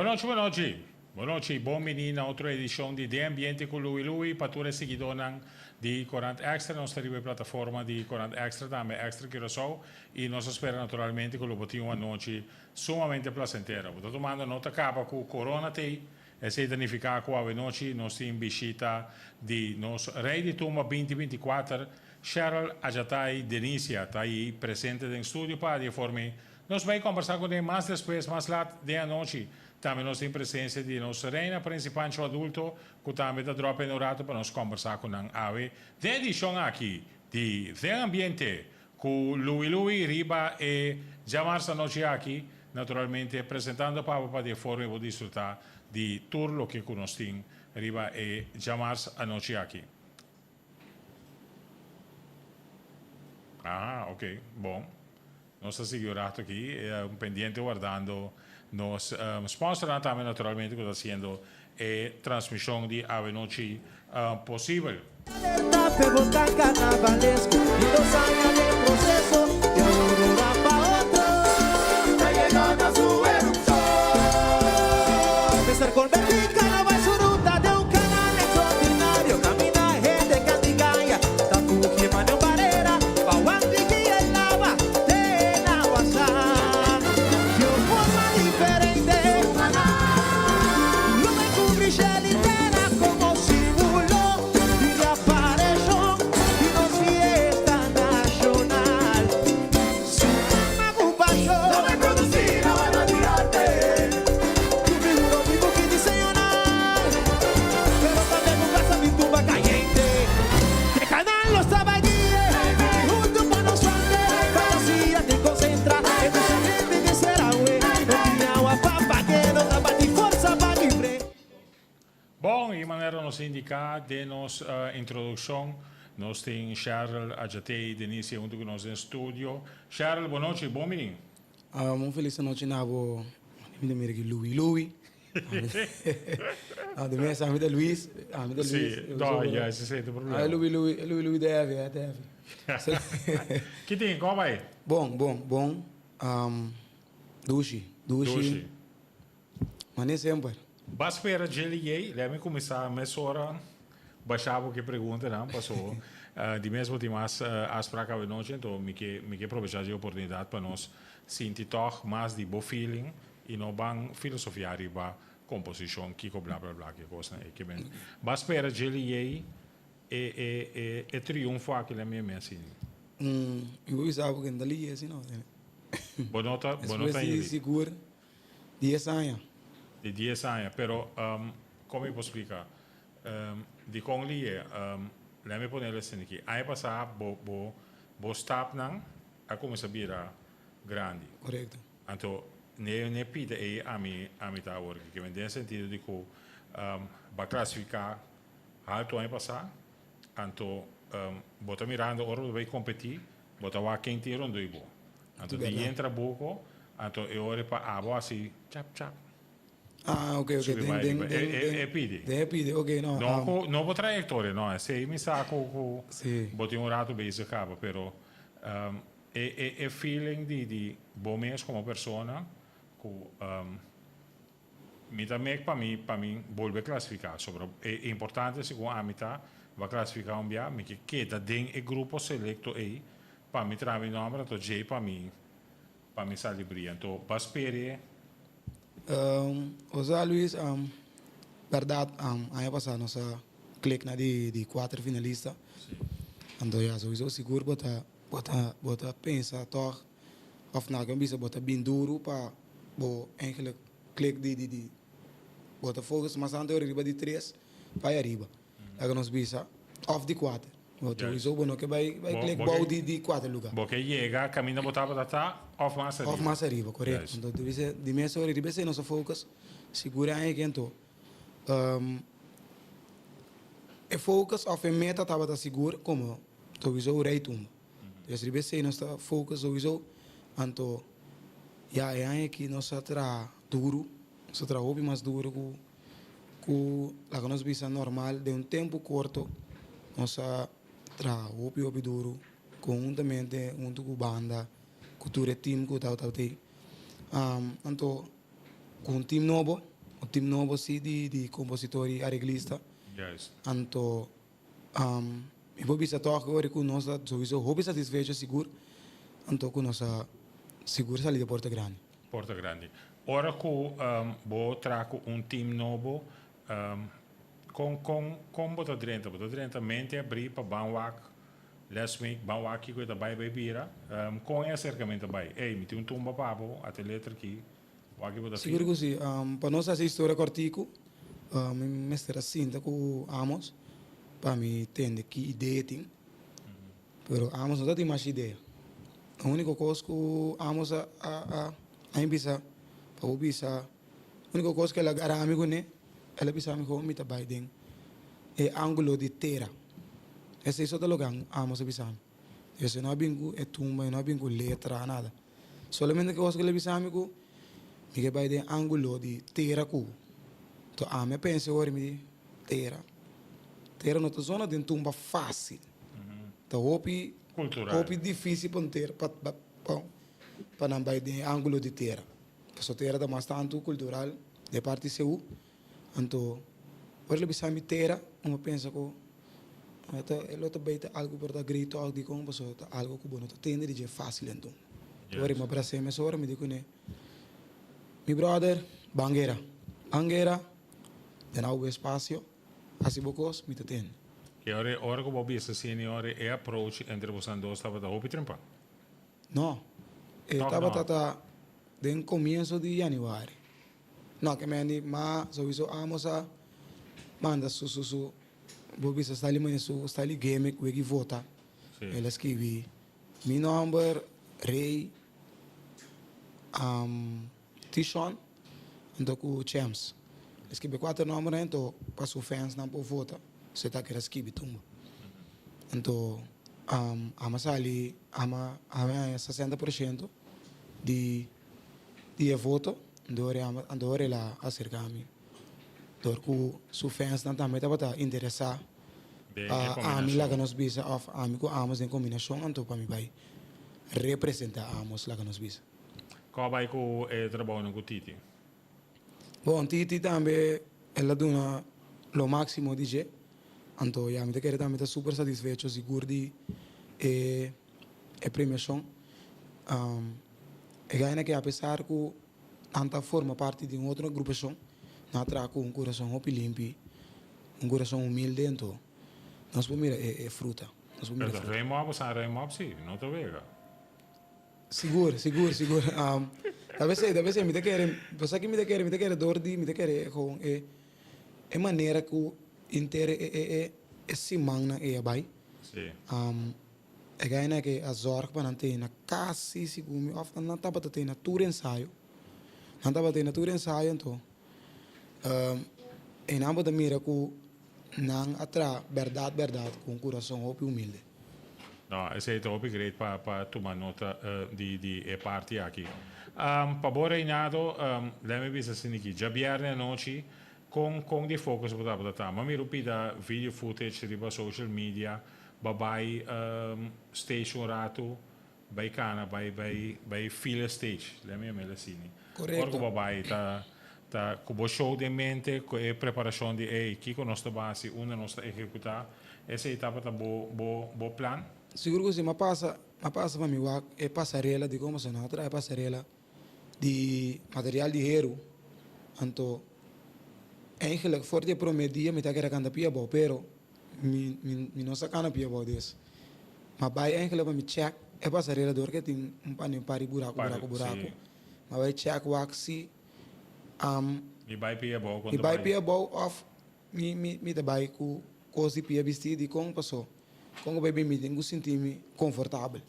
Bonochi bonochi. Bonochi, bon bini na otro edishon di Den Ambiente ku Louie Louie pa tur e siguidónan di Corant Extra. Nos ta riba e plataforma di Corant Extra tambe Extra Curaçao i nos ta spera naturalmente ku lo bo tin un anochi sumamente placentero. Bo ta tumando nota kaba ku corona t'ei. Esei ta nifiká ku awenochi nos tin bishita di nos Rei di Tumba binti 24, Sheryl Ajatai Denisia ta ei presente den studio pa di e forma ei nos bai kombersá kuné mas despues mas lat den anochi. Tambe nos tin presensia di nos Reina Prince Pancho Adulto ku tambe ta dròp en un ratu pa nos kombersá ku nan awe den edishon aki di Den Ambiente Ku Louie Louie riba e djamars anochi aki, naturalmente presentando pa bo pa di e forma e bo disfruta di tur loke ku nos tin riba e djamars anochi aki. Aha, ok, bon. Nos ta sigui un rato aki, pendiente wardando nos sponsornan tambe naturalmente ku ta hasiendo e transmishon di awenochi posibel. Bon, y manera nos indica den nos introduccion, nos tin Sheryl Adjatey Denise hunto cu nos den studio. Sheryl, bon nochi, bon bini. Un feliz anochi na bo, mi ta mira aki Louie Louie. No, di mes ami ta Luis, ami ta Luis. Si, no, ya ese ta e problema. Ah, Louie Louie, Louie Louie ta heavy, ta heavy. Ki tin, como bai? Bon, bon, bon. Dushi, dushi. Dushi. Mane semper. Ba spera djeli yey, lè mi kuminsá mesora bashá bo ke preguntanan paso di mes bo tin mas afsprak awenochi anto mi ke mi ke probechá dje oportunidat pa nos sinti tòg mas di bo feeling i no ban filosofiá riba komposishon kiko bla bla bla ke kosnan ei ke men ba spera djeli yey e e e e triunfo aki lè mi e mes sinti. Mi por bisa bo ke no ta liye asina Bo no ta bo no ta Despues di sigur 10 aña. Di 10 aña, pero kon mi por splika? Dikon liye? Lè mi pone el esei aki. Aña pasá bo bo bo stapnan a kuminsá bira grandi. Korekto. Anto ne ne pida ei ami ami ta awor aki. Den e sentido di ku bo a klasifiká haltu aña pasá, anto bo ta mirando ora bo ta bai kompetí Bo ta wak ken tin rondoi bo. Anto di yentra buko, anto e ora pa abo hasi chap chap. Ah, ok, ok. Subi bai Den, riba. den, E, e, den, e pidi. den e pidi, ok, no. No ku, no bo trayektoria, no. Esei mi sa ku, ku Sí. bo tin un ratu bezig kaba, pero e, e, e feeling di, di bo mes komo persona ku Mi ta mek pa mi pa mi bolbe klasifiká. Sobra e importante segun ami ta ba klasifiká un bia mi ke keda den e grupo selekto ei pa mi traha mi nòmber anto djei pa mi pa mi sali bria. Anto ba sperie. Osea Luis, bèrdat aña pasá nos a klik na di di kuater finalista. Anto ya souiso sigur bo ta bo ta bo ta pensa tòg òf na ke bisa bo ta bin duru pa bo eigenlijk klik di di di bo ta focus mas anto riba di tres bai ariba laga nos bisa of di kuater bo ta sowieso bo no ke bai bai klik bou di di kuater luga. Bo ke yega kaminda bo tabata ta of mas ariba. Of mas ariba korekto anto di mes ora riba esei nos a focus sigur e aña aki anto e focus of e meta tabata sigur komo sowieso rei tumba. Des riba esei nos ta focus sowieso. Anto ya e aña aki nos a traha duru, nos a traha hopi mas duru ku ku laga nos bisa normal den un tempu korto nos a traha hopi hopi duru konhuntamente huntu ku banda ku tur e team ku tabata ei. Anto ku un team nobo. Un team nobo si di di compositor y areglista. Anto mi por bisa toch ora cu nos ta sowieso hopi satisfecho sigur anto cu nos a sigur sali di Porta Grandi. Porta Grandi. Ora cu bo traha cu un team nobo con con con bo ta drenta? Bo ta drenta mente abri pa ban wak let's make ban wak kico e ta bay bay bira? Con e acercamento ta bay? Ey mi tin un tumba pa bo, ate letra aki. Wak bo ta Sigur ku si. Pa nos hasi historia kòrtiku, mi mester a sinta ku Amos pa mi tende ki idea e tin. Pero Amos no ta tin masha idea. E úniko kos ku Amos a a mi bisa, pa bo bisa, úniko kos ku el a gara mi kuné, el a bisa mi ku mi ta bai den e ángulo di tera. Esei so ta loke Amos a bisa mi. Esei no a bin ku e tumba, e no a bin ku letra, nada. Solamente kos ku el a bisa mi ku mi ke bai den angulo di tera ku to ami a pensa ora mi di tera tera no ta zona den tumba fácil ta hopi hopi difícil pa un tera pa pa nan bai den e angulo di tera pasobra tera ta mas tantu kultural den parti seú anto ora el a bisa mi tera mi a pensa ku E lo ta bay ta algo por ta grito of dicon pasobra ta algo cu bo no ta tende di dje facil enton. Ora mi a bras'é mesora mi di cune, Mi brother, ban guera, ban guera, den awo bo espacio, haci bo cos, mi ta tende. E ora e ora cu bo bisa asina e ora e approach entre bosan dos tabata hopi trempan? No, e tabata ta den comienzo di januari. No, ke men di, ma sowiso amos a manda su su su Bo bisa style manera su style gimmick wiki vota. El a skibi mi nomber Rey Tishon anto ku Chems. El a skibi e kuater nombernan anto pa su fansnan por vota su e ta kere skibi tumba. Anto ama sali ama a haña 60% di e voto anto el a aserka mi. Dor ku su fansnan tambe tabata interesá pa ami laga nos bisa òf ami ku Amos den kombinashon anto pa mi bai representá Amos laga nos bisa. Kò bai ku e trabounan ku Titi? Bon, Titi tambe el a duna lo máksimo di dje, anto ya mi ta kere tambe ta super satisfecho sigur di e e premiashon. E gana ke apesar ku Nan ta forma parti di un otro agrupashon. Nan a traha ku un kurason hopi limpi, un kurason humilde, anto nos por mira e fruta. Nos por mira e fruta. Pero ta rem op, sa rem op si, no ta wega. Sigur, sigur, sigur. Ta besei, ta besei mi ta kere, bo sa ki mi ta kere, mi ta kere dor di, mi ta kere gewoon e e manera ku inter e e e e simannan ei a bai. Si. E gainan ke a zorg pa nan tene kasi segun mi of nan tabata tene tur ensayo. Nan tabata tene tur ensayo anto e nan bo ta mira ku nan a traha bèrdat bèrdat ku un kurason hopi humilde. No, esei ta hopi great pa pa tuma nota di di e parti aki. Pa bo Reinado, lèmi bisa asin'aki, djabièrnè anochi kon kon di focus bo tabata ta? M'a mira un pida video footage riba social media Ba bai stage un ratu, bai cana, bai bai bai feel e stage, lem yama el asini. Ora cu bo bai ta ta cu bo show den mente, cu e preparacion di ey kico nos ta basi, unda nos ta ehecuta, esey tabata bo bo bo plan? Sigur cu si, m'a pasa m'a pasa pa mi wak e pasarela di como pasobra nan a traha e pasarela di material di heru, anto eigenlijk for di e prome dia mi ta kere canta pia abao pero Mi mi no sa cana pia bao des. Ma bay eigenlijk pa mi check e pasarela door ke tin un pan un par di buraco buraco buraco. Ma bay check wak si Mi bay pia bao mi bay pia bao of mi mi mi ta bay cu cos di pia bisti dicon paso con cu bay bin mi tin cu sinti mi confortabel.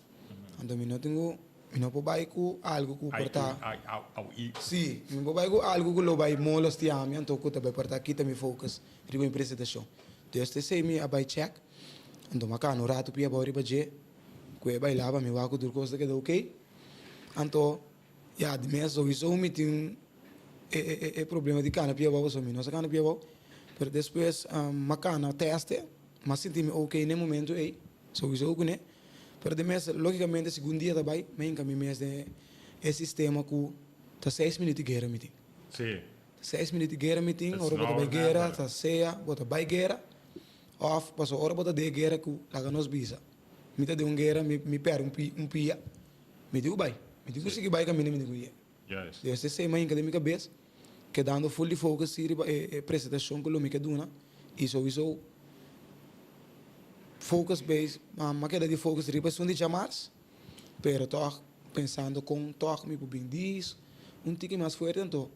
Anto mi no tin cu Mi no por bai ku algu ku por ta. Sí, mi por bai ku algu ku lo bai molestia mi, anto ku ta bai por ta kita mi focus riba mi presentashon. Dus t'esei mi a bai check, anto mi a kana un ratu pia abou riba dje, ku e bailá pa mi wak ku tur kos ta keda oké. Anto, ya, di mes souiso mi tin e problema di kana pia abou, pasobra mi no sa kana pia abou. Pero despues mi a kana tèste, mi a sinti mi oké n'e momento ei. Souiso kuné. Pero den mes, lógicamente, segun dia ta bai, mi a hinca mi mes den e sistema cu ta seis minuut di guera mi tin. Sí. 6 minuut di guera mi tin, ora bo ta bay guera, ta sea bo ta bay guera of pasobra ora bo ta den guera cu laga nos bisa mi ta den un guera mi mi perde un pi un pia mi tin cu bay mi tin cu sigui bay caminda mi tin cu yega. Des esey mi a hinca den mi cabes kedando full di focus si riba e e presentacion cu lo mi ke duna y sowiso focus base mi a keda di focus riba esun di djamars pero tog pensando con tog mi por bin dis un tiki mas fuerte anto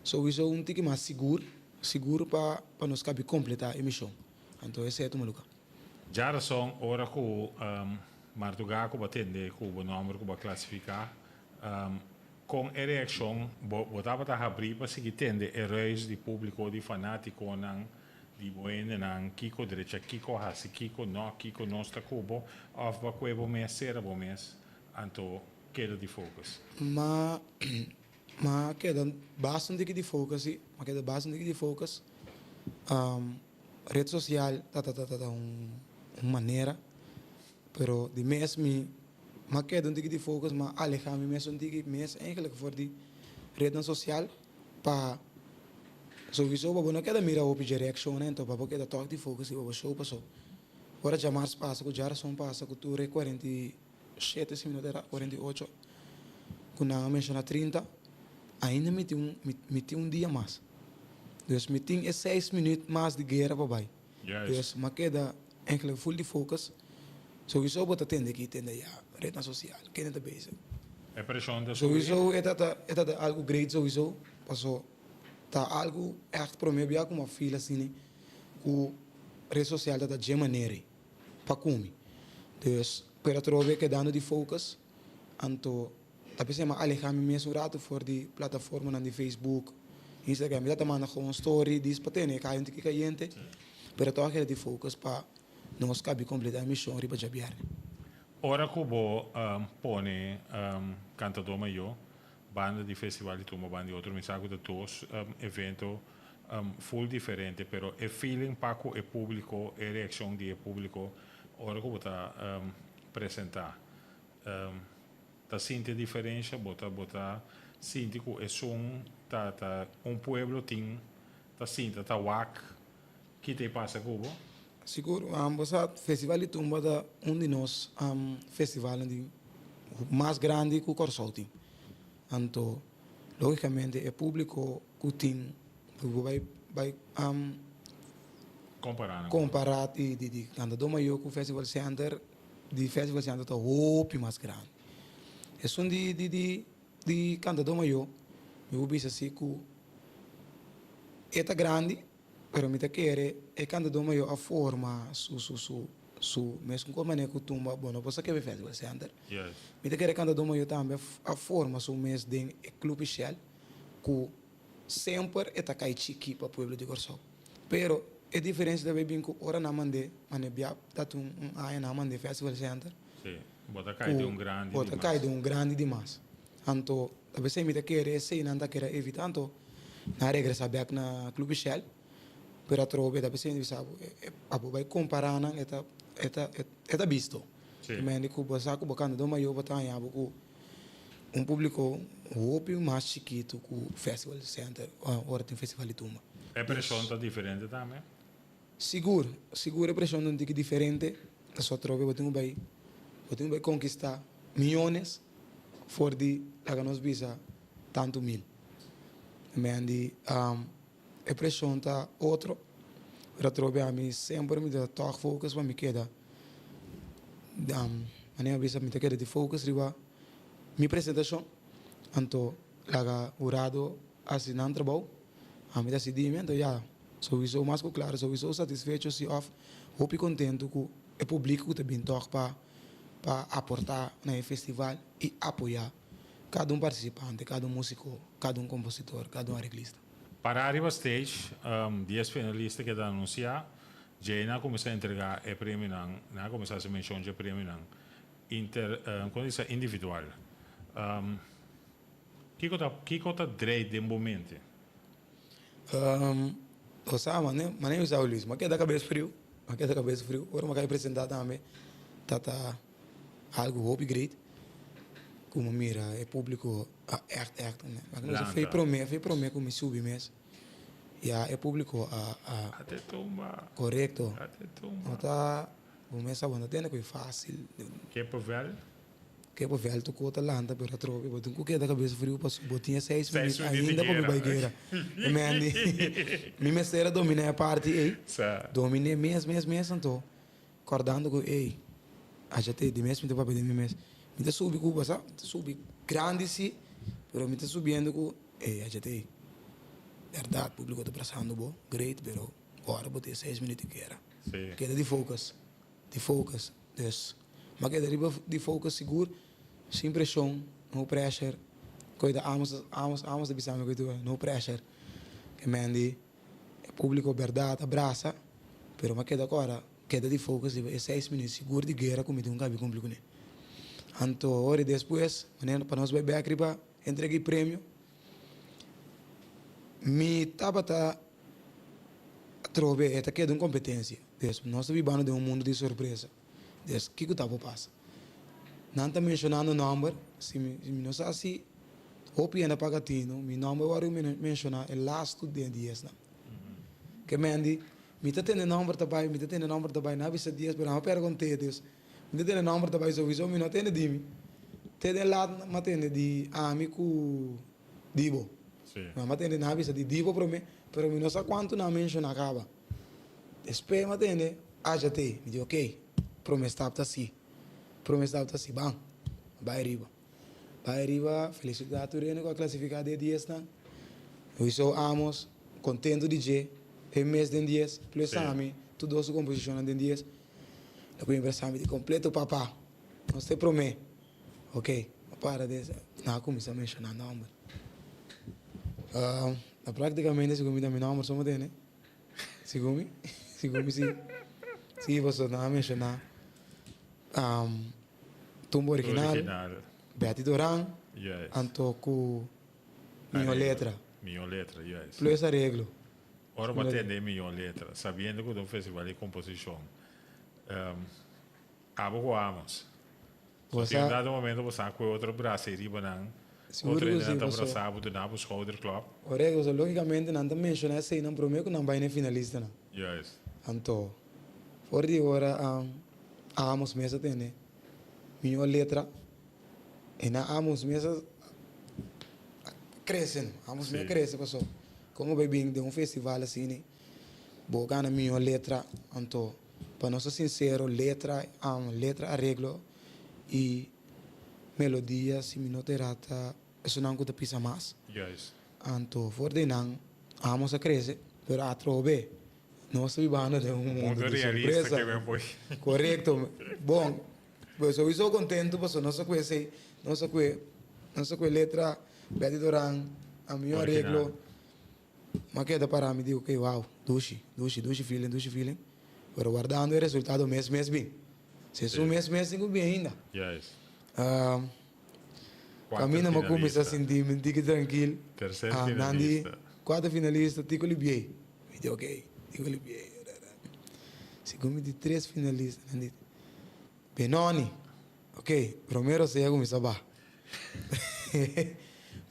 sowiso un tiki mas sigur sigur pa pa nos kabi completa e mision anto esey a tuma lugar. Djarason ora cu marduga cu bo a tende cu bo nomber cu bo a clasifica con e reaccion bo bo tabata habri pa sigui tende e ruis di publico di fanaticonan di bo hendenan kico drecha kico haci kico no kico nos ta cu bo of bo a cue bo mes cera bo mes anto keda di focus. Ma ma keda basta un tiki di focus si ma keda basta un tiki di focus red social ta ta ta un manera pero di mes mi ma keda un tiki di focus ma aleha mi mes un tiki mes eigenlijk for di rednan social pa sowiso pa bo no keda mira hopi dje reaccionnan enton pa bo keda tok di focus riba bo show paso ora djamars pasa ku djarason pasa ku tur e 47 si mi no ta era 48 ku nan a menciona 30 ainda mi tin un mi tin un dia mas dus mi tin e 6 minuut mas di guera pa bai dus mi a keda eigenlijk full di focus sowiso bo ta tende aki tende aya rednan social kende ta bezig. E presion ta subi. Sowiso e ta e ta algu great sowiso paso ta algu echt prome bia ku mi a feel asina ku red social ta ta dje manera ei pa ku mi. Dus pero atrobe kedando di focus anto ta bisa mi a aleha mi mes un rato for di plataformanan di Facebook, Instagram. Mi ta ta manda gewoon story dis pa tene e kai un tiki kayente pero tog a keda di focus pa nos kabi kompleta e mishon riba djabièrnè. Ora ku bo pone Kantadó Mayó banda di Festival di Tumba banda di otro mi sa ku ta dos evento full diferente pero e feeling pa ku e públiko e reakshon di e públiko ora ku bo ta presentá ta sinti e diferensha bo ta bo ta sinti ku esun ta ta un pueblo tin ta sinta ta wak Ki ta e pasa ku bo? Sigur, bo sa Festival di Tumba ta un di nos festivalnan di mas grandi ku Kòrsou tin. Anto lógikamente e públiko ku tin ku bo bai bai kompará di di Kantadó Mayó ku Festival Center di Festival Center ta hopi mas grandi. Esun di di di di Kantadó Mayó mi por bisa si ku e ta grandi. Pero mi ta kere e kantadó mayor a forma su su su su meskun ku manera ku tumba bo no por sa kebe Festival Center. Mi ta kere e kantadó mayor tambe a forma su mes den e Club Shell ku semper e ta kai chiki pa pueblo di Kòrsou. Pero e diferensia ta bay bin ku ora nan mand'é mane bia ta un un aña nan mand'é Festival Center ku bo ta kai den un grandi dimas. Anto ta p'esei mi ta kere esei nan ta kere evitá anto nan a regresá bèk na Club Shell pero atrobe ta p'esei mi ta bisa bo pa bo bai kompará nan e ta e ta e ta bisto mende ku bo sa ku bo kanta den mayo bo ta haña bo ku un públiko hopi mas chikitu ku Festival Center ora tin Festival di Tumba. E preshon ta diferente tambe? Sigur, sigur e preshon ta un tiki diferente pasobra atrobe bo tin ku bai bo tin ku bai konkistá miyones for di laga nos bisa tantu mil. Men di e preshon ta otro, pero atrobe ami semper mi ta tòg focus pa mi keda manera mi bisa mi ta keda di focus riba mi presentashon, anto laga hurado hasi nan trabou, ami ta hasi di mi, anto ya sowiso mas ku klaro sowiso satisfecho si òf hopi kontentu ku e publiko ku ta bin tòg pa pa aportá na e festival i apoyá kada un partisipante, kada un músiko, kada un kompositor, kada un areglista. Pará riba stage, 10 finalista keda anunsiá, djei nan a kuminsá entregá e premionan, nan a kuminsá hasi menshon dje premionan inter, kon ta bisa, individual. Kiko ta, kiko ta drei den bo mente? Bo sa, mane, mane mi sa Luis, mi a keda kabes friu, mi a keda kabes friu. Ora mi a kai presenta tambe ta ta algu hopi great ku mi mira e publiko a ègt ègt. Lanta. Fei prome, fei prome ku mi subi mes. Ya e públiko a a. Ate tumba. Korekto. Ate tumba. No ta bo mes sa bo no tende ku e fásil. Kippenvel. Kippenvel tur kos ta lanta pero atrobe bo tin ku keda kabes friu pasobra bo tin e seis minüt ainda pa mi bai guera. E men di mi mester a dominá e parti ei. Sa. Dominé mes mes mes anto kòrdando ku ey aja te di mes mi ta papia den mi mes. Mi ta subi ku bo sa mi ta subi grandi si pero mi ta subiendo ku ey aja te bèrdat públiko ta brasando bo great pero ora bo tin e seis minüt di guera. Si. Keda di focus. Di focus dus ma keda riba di focus sigur sin presion no pressure koe ta amos amos amos ta bisa mi koe tur no pressure ke men di e publico berdad a brasa pero ma keda kora keda di focus riba e seis minuut sigur di guera ku mi tin un kabi kumpli kune anto ora despues manera pa nos bai bek riba entrega e premio mi tabata atrobe e ta keda un competencia. Des, nos ta bibando den un mundu di sorpresa. Des, kiko ta por pasa? Nan ta menshonando nòmber, si mi, si mi no sa si hopi hende a paga tinu, mi nòmber wòrdu menshoná e lastu den diesnan. Ke men di, mi ta tende nòmber ta bai, mi ta tende nòmber ta bai, nan a bisa dies, pero nan a pergunt'é, dus, mi ta tende nòmber ta bai souiso mi no a tende di mi. Te den lat mi a tende di ami ku Dibo. Mi a tende nan a bisa di Dibo promé, pero mi no sa kuantu nan a menshoná kaba. Despues mi a tende HT, mi di ok, prome stap ta si, prome stap ta si, ban, bai riba. Bai riba, felisitá tur hende ku a klasifiká den diesnan. Luiso Amos, kontentu di dje, e mes den dies, plus ami, tur dos su komposishonnan den dies. Lo ku mi brasá mi di kompleto papa, nos ta e promé. Ok, a para di esei, nan a kuminsá menshoná nòmber. Praktikamente segun mi ta mi nòmber so mi tene. Segun mi, segun mi si. Si, pasobra nan a menshoná Tumba Original, Original. Betty Doran, Juist. anto ku Miho Areglo. Letra. Miho Letra, juist. Plus areglo. Ora bo a tende e Miho Letra, sabiendo ku ta un festival di komposishon, abo ku Amos. Bo Tin un sa. dado momento bo sa ku e otro brasa ei riba nan, Sigur otro ku hende si, nan ta paso. brasa bo, duna bo schouderklop. Korekto, paso logikamente nan ta menshoná eseinan promé ku nan bai na e finalistanan. Juist. Anto, for di ora Amos mes a tene mihó letra, i nan Amos mes a krese no, Amos mes a Si. krese paso kon bo bai bin den un festival asina bo gana mihó letra, anto Pa nos ta sincero letra letra areglo y melodia si mi no ta era ta esunnan cu ta pisa mas. Juist. Anto for di nan amos a crece pero atrobe nos ta bibando den un mundo Mundo di realista sorpresa. ke men por. Corecto. Bon, pues souiso contento pasobra nos a cu esey, nos a cu nos a cu e letra Betty Doran, a mi Original. areglo. M'a keda pará, mi di, ok, wow, dushi, dushi, dushi feeling, dushi feeling. Pero wardando e resultado mes mes bin. Si esun mes mes tin ku bin ainda. Juist. Kaminda m'a kuminsá sinti mi tiki trankil. Tercer Ah, nan di, finalista. kuater finalista, Tico Libiey. Mi di, ok, Tico Libiey. Segun mi di tres finalista, nan di, Benoni. Ok, promé rosea kuminsá baha.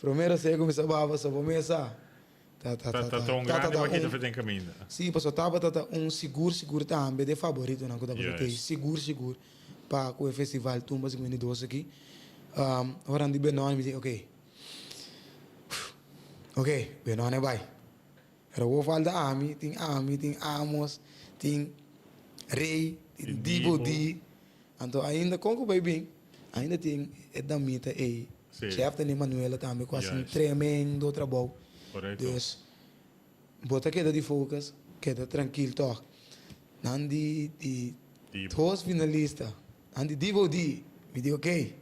Promé rosea kuminsá baha pasobra bo mes sa ta ta Ta ta ta un ta grandi ta bakita un for den kaminda. Sí, pasobra tabata ta un sigur sigur tambe de faboritonan ku tabata tei Juist. sigur sigur pa ku e festival Tumba 52 aki. Ora nan di Benoni mi di ok, ok Benoni a bai. Pero awor falta ami, tin ami, tin Amos, tin Rey, tin Dibo Di. Anto ainda kon ku bai bin, ainda tin e damita ei, Chef Tene Manuela tambe ku hasi un tremendo trabou. Dus bo ta keda di focus, keda trankil tòg. Nan di di dos finalista, nan di Dibo Di, mi di ok,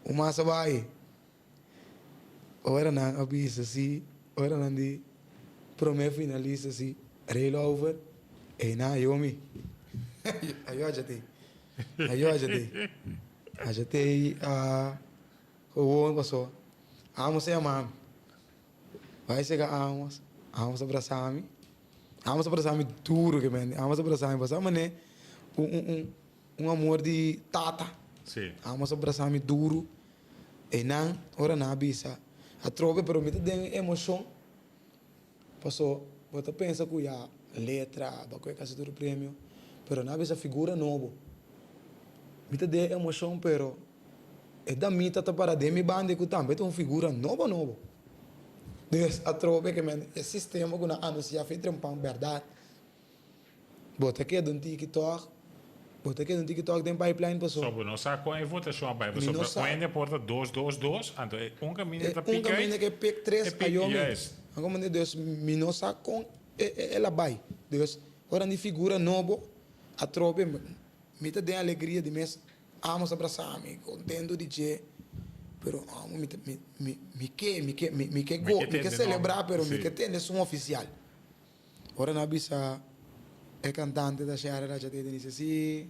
un mas a bai. Ora nan a bisa si, ora nan di prome finalista si Railover, ey nan a yomi. Ayo a djatey. Ayo a djatey. A djatey a gewoon paso Amos a yama mi. Bai sega Amos, Amos a brasa mi. Amos a brasa mi duro ke mende. Amos a brasa mi pasobra mane un un un un amor di tata. Amos a brasa mi duro. Einan ora nan a bisa atrobe pero mi ta den emoshon. Paso bo ta pensa ku ya letra bo a kohe kasi tur premio, pero nan a bisa figura nobo. Mi ta den emoshon pero e damita ta para den mi banda ku tambe ta un figura nobo nobo. Dus atrobe ke men e sistema ku nan anunsia fe trempan bèrdat. Bo ta keda un tiki tòg, bo ta keda un tiki tòg den pipeline paso. So bo no sa kon e votashon a bai Mi no pasobra sa. un hende por ta dos dos dos anto e un kaminda E ta un pik uit kaminda ke pik e tres pik ayo mi. juist. Anko mende dus mi no sa kon e e el a bai. Dus ora di figura nobo atrobe mi ta den alegria di mes amos a brasa mi kontento di dje pero amo mi ta mi mi mi ke mi ke mi mi ke Mi go ke mi ke tende nomber selebrá pero mi si. ke tende esun ofisial. Ora nan a bisa e cantante ta share la chate Denise si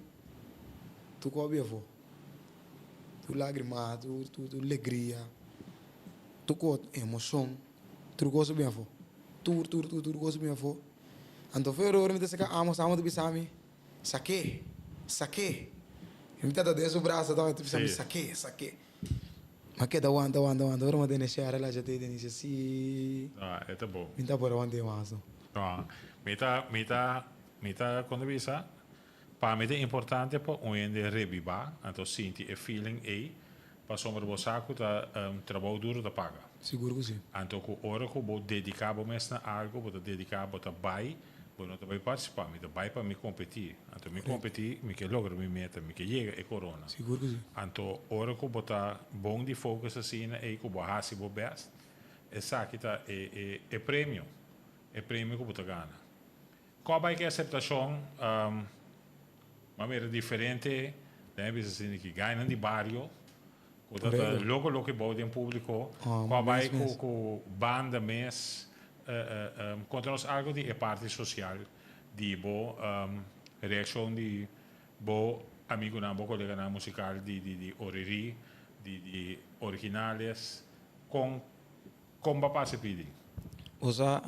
tu cu a bia afo tur lagrima tur tur legria tur cos emocion tur cos a bia afo tur tur tur tur cos a bia afo anto fe ora mi ta saca amos amos ta bisa mi sake sake y mi tata den su brasa ta bisa mi sake sake Ma keda wanta wanta wanta ora ma tene share la dja tei dice si. Ah, e ta bon. Mi ta por wanta e mas no. No, mi ta mi ta mi ta kon ta bisa pa mi ta importante pa un hende rebiba anto sinti e feeling ei pasobra bo sa ku ta trabou duro ta paga. Sigur ku si. Anto ku ora ku bo dedica bo mes na algo bo ta dedica bo ta bai bo no ta bai participa mi ta bai pa mi competi anto mi competi mi ke logra mi meta mi ke yega e corona. Sigur ku si. Anto ora ku bo ta bon di focus asina ei ku bo hasi bo best esaki ta e e e premio e premio ku bo ta gana. Kò bai ku e aceptacion m'a mira diferente den e bisa asina ki gainan di bario ku ta ta loko loke bou den publico kò bai ku ku banda mes Konta nos algo di e parti sosial di bo reakshon di bo amigunan, bo koleganan musikal di di Orirí, di di Originales, kon kon bo a pasa e pidi? Bo sa,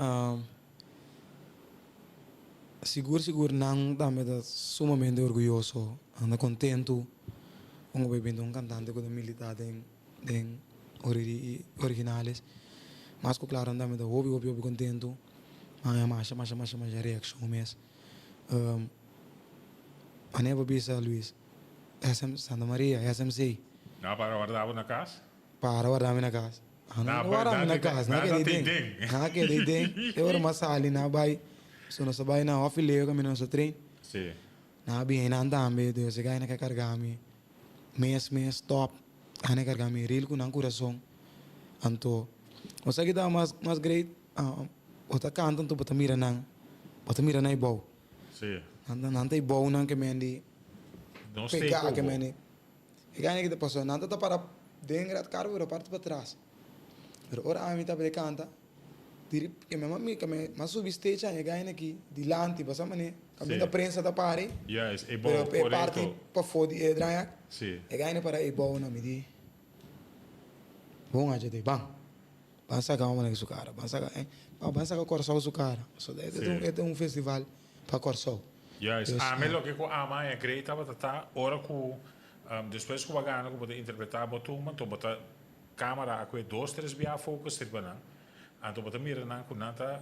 sigur sigur nan tambe ta sumamente orguyoso, nan ta kontentu kon ku bo binti un kantante ku ta militá den den Oriri y Originales. Mas cu claro nan ta hopi hopi hopi contento. Nan a masha masha masha masha reaccion mes. Wanneer bo bisa Luis, SM Santa Maria, SMC. Nan a para warda bo na cas? Para warda mi na cas. Nan no warda mi na cas, nan a keda ei den. Nan a keda ei den. Te ora mi a sali nan a bai, so nos a bai na Hofi Leo caminda nos a train. Nan a bini nan tambe, dus e guy nan a carga mi mes mes top. Nan a carga mi ril cu nan curason. Anto, bo sa ki ta mas mas great? Bo ta canta anto bo ta mira nan, bo ta mira nan e bou. Nan nan ta e bounan ke men di pega ke men di. E gana ki ta paso, nan ta ta para den red carpet pero parti patras. Pero ora ami tabata canta. Diri ke mi mami ke mi a subi stage a yega aina aki dilanti basa mane kaminda prensa ta pari pero e parti pafó di e drayak yega aina para e bou na mi di bon aja te ban ban saka homber aki su kara ban saka ban saka Kòrsou su kara pasobra e ta un festival pa Kòrsou. Juist, ami loke ku ama e grei tabata ta ora ku despues ku bo a gana ku bo ta interpreta bo tumba anto bo ta Camera a kue dos tres bia focus riba nan, anto bo ta mira nan ku nan ta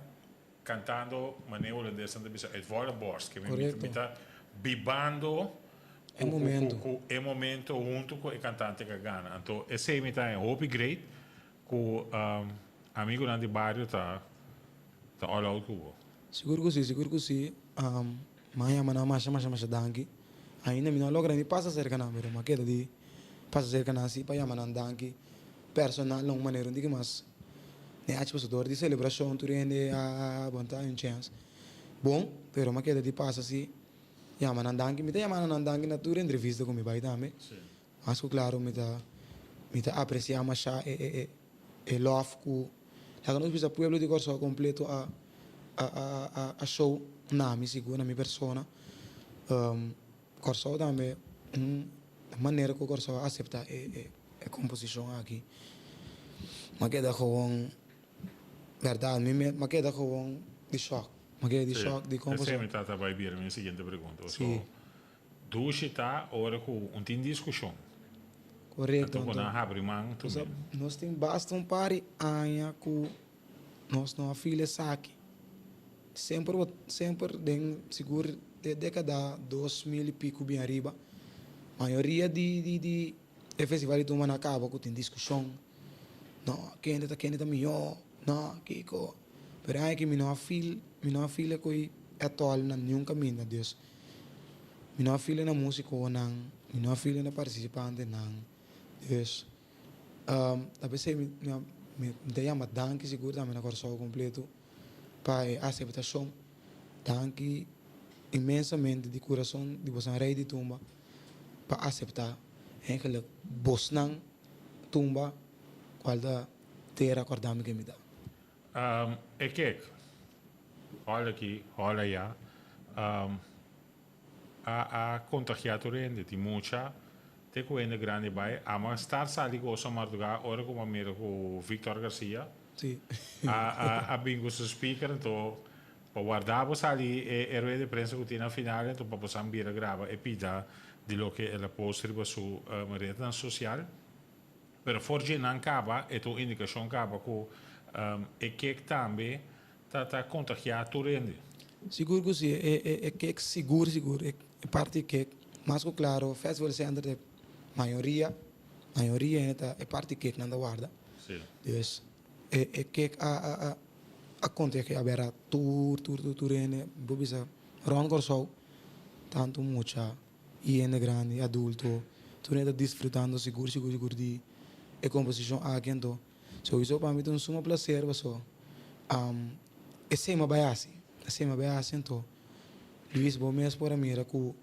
cantando manera holandesnan ta bisa uit volle borst, ke mi mi ta bibando E momento. ku e momento hunto ku e cantante ku a gana. Anto esei mi ta haña hopi great ku amigunan di bario ta ta all out ku bo. Sigur ku si, sigur ku si. Mi a yama nan masha masha masha danki. Ainda mi no a logra ni pasa serka nan, pero mi a keda di pasa serka nan si pa yama nan danki personal na un manera un tiki mas nechi pasobra dor di selebrashon tur hende a bon ta un chèns bon, pero mi a keda di pasa si yama nan danki. Mi ta yama nan danki na tur entrevista ku mi bai tambe. Mas ku klaro mi ta mi ta apresiá masha e e e lòf ku laga nos bisa pueblo di Kòrsou kompleto a a a a show na mi sigur na mi persona. Kòrsou tambe un manera ku Kòrsou a aseptá e e e komposishon aki mi a keda gewoon bèrdat mi mi a keda gewoon di shòk mi a keda di shòk di kon Esei mi ta bai bira mi siguiente pregunta. Dushi ta ora ku un tin diskushon. Korekto. Anto ku nan habri man tur Nos tin basta un par di aña ku nos no a feel esaki. Semper bo semper den sigur e dekada 2000 i piku bin ariba mayoria di di di e festival di tumba na kaba ku tin diskushon no kende ta kende ta mihó no kiko pero e aña aki mi no a feel mi no a feel e koe at all na niun kaminda dus mi no a feel e na musikonan mi no a feel e na partisipantenan dus ta p'esei mi mi ta yama danki sigur tambe na Kòrsou kompleto pa e aseptashon. Danki inmensamente di kurason di bosan Rei di Tumba pa aseptá eigenlijk bosnan tumba kual ta Tera Kòrdá Mi Ken Mi Ta. E kek, hòl aki, hòl ayá, a a kontagiá tur hende, di mucha te ku hende grandi bai. Amo a start sali gosa mardugá ora ku mi a mira ku Victor Garcia a a a bin ku su speaker, anto pa warda bo sali e e rueda di prensa ku tin na final, anto pa bo san bira graba e pida di loke el a post riba su rednan sosial. Pero for dje nan kaba e ta un indikashon kaba ku e kek tambe Ta ta kontagiá tur hende. Sigur ku si, e e e kek sigur sigur e parti di kek mas ku klaro Festival Center ta e mayoria mayoria hende ta e parti di kek nan ta warda. Dus e e kek a a a a kontagiá bera tur tur tur tur hende bo bisa rònt Kòrsou tantu mucha i hende grandi adulto tur hende ta disfrutando sigur sigur sigur di e komposishon aki anto Souiso pa mi ta un suma placer paso esey mi a bay haci, esey mi a bay haci anto Luis bo mes por a mira cu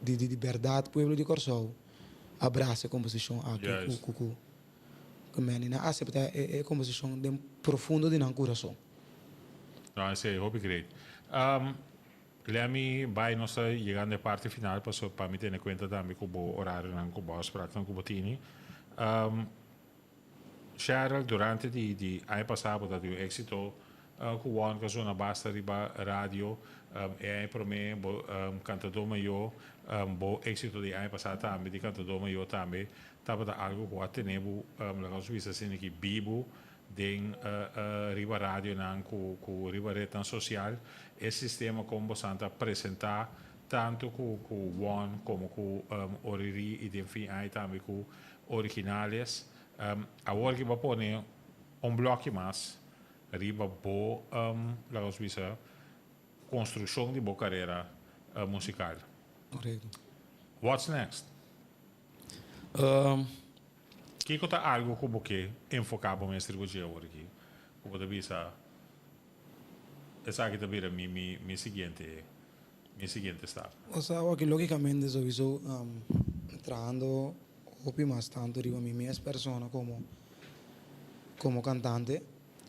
di di berdad pueblo di Corsou a brasa e composicion aki cu cu cu men nan a acepta e composicion den profundo di nan curason. No esey hopi great. Lemi bay nos ta yegando e parti final paso pa mi tene cuenta tambe cu bo orarionan cu bo afspraaknan cu bo tini. Sheryl durante di di aña pasa bo ta tin un exito cu won cu a zona basta riba radio e aña prome bo cantador mayor bo exito di aña pasa tambe di cantador mayor tambe tabata algo cu a tene bo laga nos bisa asina ki bibo Den riba radionan ku ku riba retnan sosial e sistema kon bosan ta presentá tantu ku ku One komo ku Oriri i den fin ai tambe ku Originales. Awor ki bo a pone un blòki mas riba bo laga nos bisa konstrukshon di bo karera musikal. Korekto. What's next? Kiko ta algu ku bo ke enfoká bo mes riba dje awor aki? Ku bo ta bisa, Esaki ta bira mi mi mi siguiente mi siguiente stap. Osea awor aki lógikamente souiso trahando hopi mas tantu riba mi mes persona komo komo kantante,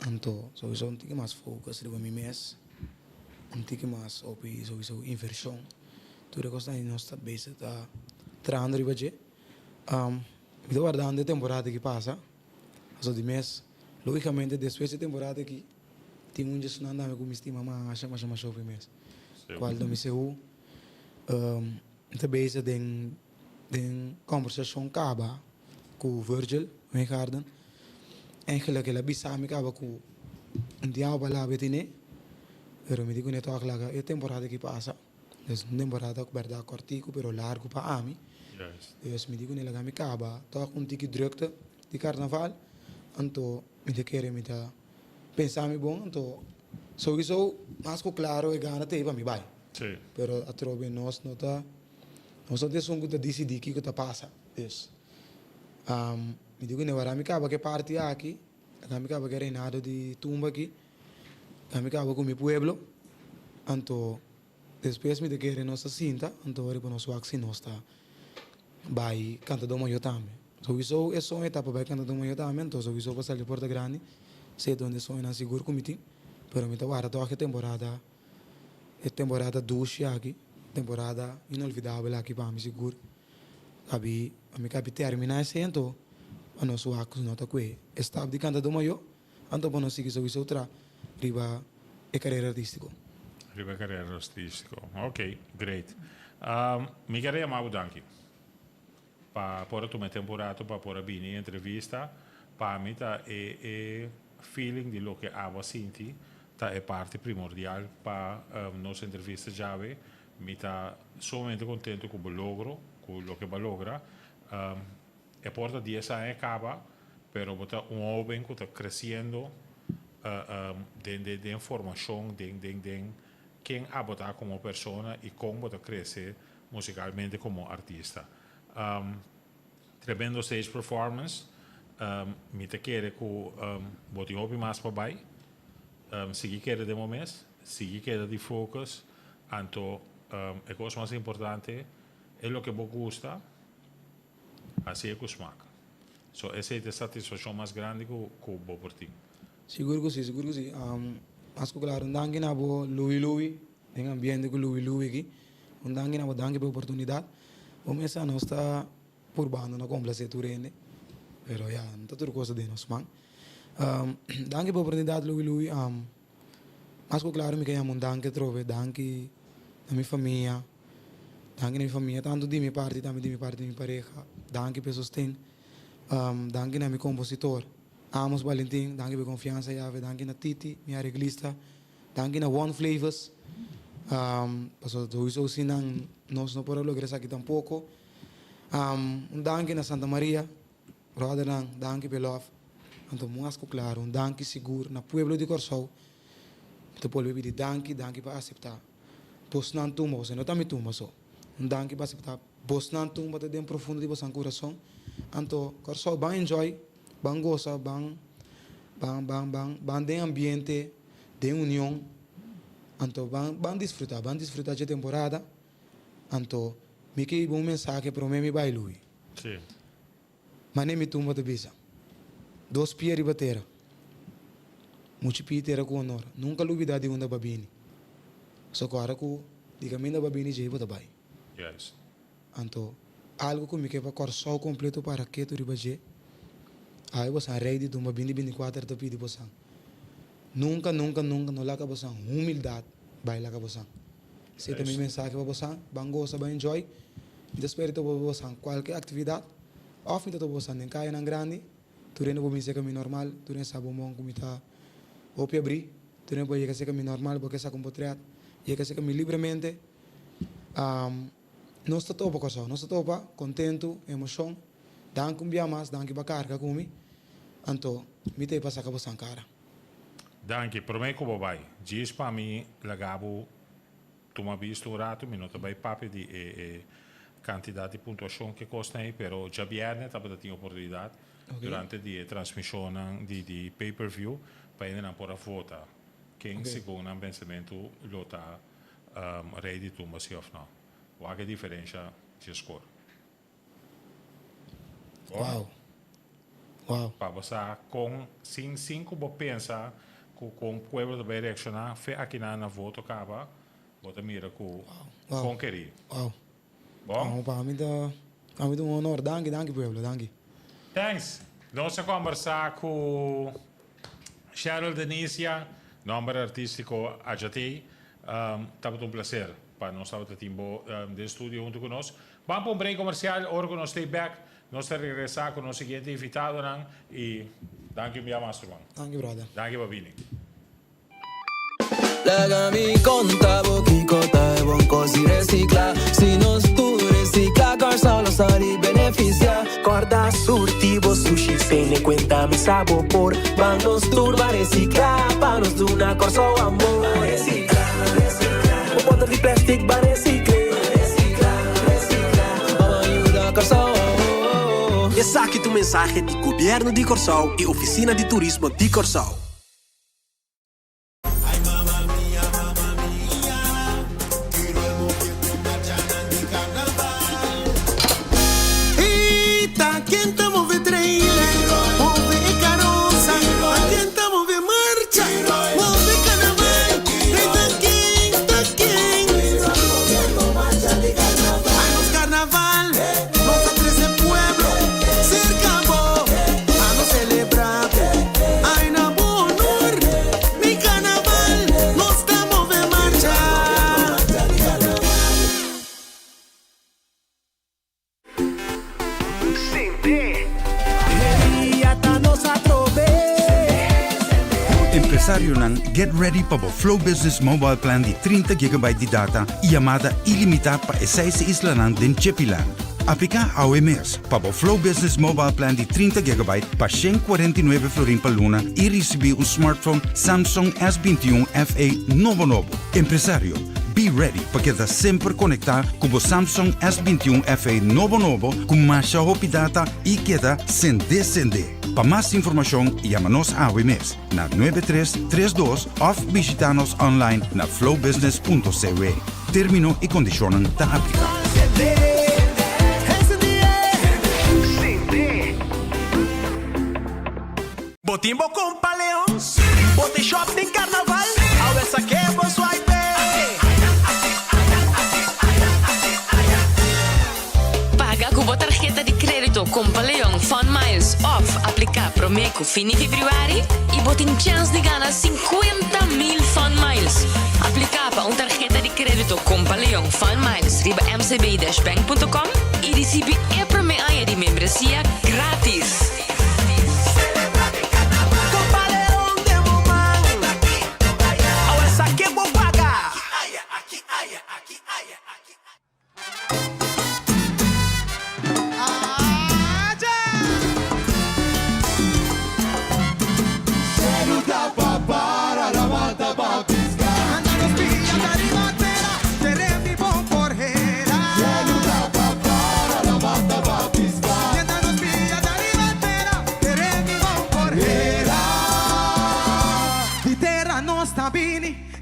anto souiso un tiki mas focus riba mi mes, un tiki mas hopi souiso invershon, tur e kosnan nos ta bezig ta trahando riba dje. Mi ta wardando e temporada aki pasa, pasobra di mes, logicamente despues di e temporada aki tin un djesunnan tambe ku mi stima masha masha masha hopi mes, kual ta mi seú. Mi ta bezig den den kombersashon kaba ku Virgil Wijngaarden, eigenlijk el a bisa mi kaba ku un diaho pa labia tene, pero mi di kuné tòg laga e temporada aki pasa. Es un temporada ku bèrdat kòrtiku pero largu pa ami. Dus mi di ku laga mi kaba tòg un tiki drukte di karnaval. Anto mi ta kere mi ta pensa mi bon anto souiso mas ku klaro e gana ta ei pa mi bai. Pero atrobe nos no ta nos no ta esun ku ta disidí kiko ta pasa. Dus mi di ku wara mi kaba ku e parti aki, laga mi kaba ku e reinado di tumba aki. Ta mi kaba ku mi pueblo, anto despues mi ta kere nos ta sinta, anto riba nos wak si nos ta bai Kantadó Mayor tambe. Souiso e soño ta pa bai Kantadó Mayor tambe, anto souiso pa sali Porta Grandi, esei donde e soñonan sigur ku mi tin, pero mi ta warda tòg e temporada, e temporada dushi aki, temporada inolvidabel aki pa mi sigur. Kabi, mi kabi terminá esei anto pa nos wak ku no ta kue e stap di Kantadó Mayor. Anto bo no sigui souiso tra riba e carera artistico. Riba e carera artistico. Ok, great. Mi kier a yama bo danki pa por a tuma e tempo rato pa por a bini e entrevista. Pa mi ta e e feeling di loke abo a sinti. ta e parti primordial pa nos entrevista djawe. Mi ta sumamente contento cu bo logro, cu loke bo a logra. E por ta dies aña caba, pero bo ta un hoben cu ta creciendo den den formacion, den den den ken abo ta como persona y con bo ta crece musicalmente como artista. Tremendo stage performance. Mi ta kere ku bo tin hopi mas pa bai. Sigui keda den bo mes, sigui keda di focus. Anto e kos mas importante e loke bo gusta, hasié ku smak. So esei ta e satisfakshon mas grandi ku bo por tin. Sigur ku si, sigur ku si. Mas ku klaru un danki na bo Louie Louie, den ambiente ku Louie Louie aki. Un danki na bo, danki pa e oportunidat. Bo mester nos ta purbando na komplase tur hende, pero ya, no ta tur kos ta den nos man. Danki pa e oportunidat Louie Louie. Mas ku klaru mi ke yama un danki atrobe, danki na mi famia, danki na mi famia tantu di mi parti tambe di mi parti di mi pareha, danki pa e sosten, danki na mi kompositor Amos Valentin, danki pa e konfiansa yave, danki na Titi mi areglista. Danki na One Flavors, pasobra souiso sin nan nos no por a logra esaki tampoco. Un danki na Santa Maria, brothernan, danki pa e love. Anto mas ku klaro, un danki sigur na pueblo di Kòrsou. Mi ta bolbe pidi danki, danki pa aseptá bosnan tumba, pasobra no ta mi tumba so. Un danki pa aseptá bosnan tumba ta den profundo di bosan kurason. Anto Kòrsou ban enjoy. Ban gosa, ban, ban, ban, ban, ban den ambiente, den union. Anto ban, ban disfruta, ban disfruta dje temporada. Anto mi ke hiba un mensahe prome mi bai Louis. Sí. Mane mi tumba ta bisa, Dos pia riba tera, muchi pia tera ku honor. Nunka lubida di unda bo a bini. So ku ora ku di kaminda bo a bini djei bo ta bai. Juist. Anto, algu ku mi ke pa Kòrsou kompleto para ketu riba dje, awe bosan rei di tumba binti 24 ta pidi bosan, nunka, nunka, nunka no laka bosan humildat bai laka bosan. Esei ta mi mensahe pa bosan, ban gosa, ban enjoy. Mi ta spera di topa bosan kualke aktividat, òf mi ta topa bosan den kayanan grandi, tur hende por bin seka mi normal, tur hende sa bon bon ku mi ta hopi abrí, tur hende por yega seka mi normal, bo ke saka un potrèt, yega seka mi libremente. Nos ta topa Kòrsou, nos ta topa kontentu, emoshon. Danki un bia mas, danki pa karga ku mi. Anto mi ta e pa saka bosan kara. Danki, promé ku bo bai, djis pa mi laga bo tuma bista un ratu, mi no ta bai papia di e e kantidat di puntuashon ku e kosnan ei, pero djabièrnè tabata tin oportunidat durante di e transmishonnan di di pay per view pa hendenan por a vota ken segun nan pensamentu lo ta Rey di tumba si of no? Wak e diferensha dje skor. Wow. Wow. Pa bo sa kon, sin sin ku bo pensa ku kon pueblo ta bai reakshoná, fe akinan na voto kaba, bo ta mira ku Wow. kon kerí. Wow. Bon? Wow, pa mi ta, pa mi ta un honor. Danki, danki pueblo, danki. Thanks. Nos a kombersá ku Cheryl Denisia, nomber artístiko Ajatey. Tabata un placer pa nos tabata tin bo den studio hunto ku nos. Ban pa un break komersial, ora ku nos stay back nos ta regresá ku nos siguiente invitadonan i danki un bia mas ruman. Danki brother. Danki pa bini. Laga mi konta bo kiko ta e bon kos di resikla. Si nos tur resikla, Kòrsou lo sali benefisiá. Kòrda surti bo sushi tene kuenta mi sa bo por. Ban nos tur ban resikla pa nos duna Kòrsou amor. Ban resikla, resikla. Bo bòter di plèstik ban resikl'é. Ban resikla, resikla. Ban yuda Kòrsou. Esaki ta un mensahe di Gobièrnu di Kòrsou i Ofisina di Turismo di Kòrsou. Empresarionan, get ready pa bo Flow Business Mobile Plan di 30 gigabyte di data y yamada ilimita pa e seis islanan den Chippyland. Aplica awe mes pa bo Flow Business Mobile Plan di 30 gigabyte pa 149 florin pa luna y ricibi un smartphone Samsung S21 FE nobo nobo. Empresario, be ready pa keda semper conecta cu bo Samsung S21 FE nobo nobo cu masha hopi data y keda sende sende. Pa mas informacion yama nos awe mes na 9332 of bishita nos online na flowbusiness.cw. Termino y condicionnan ta aplica. Bo tin bo Kompa Leon? Bo tin shop den Carnaval? Awe sake bo swipe! Paga ku bo tarheta di krédito Kompa Leon Fun Miles òf apliká promé ku fin di febrüari i bo tin chèns di gana 50,000 Fun Miles. Apliká pa un tarheta di krédito Kompa Leon Fun Miles riba mcb-bank.com i risibí e promé aña di membresia grátis. Celebra den Carnaval. Kompa Leon den bo man. Awe sake bo paga.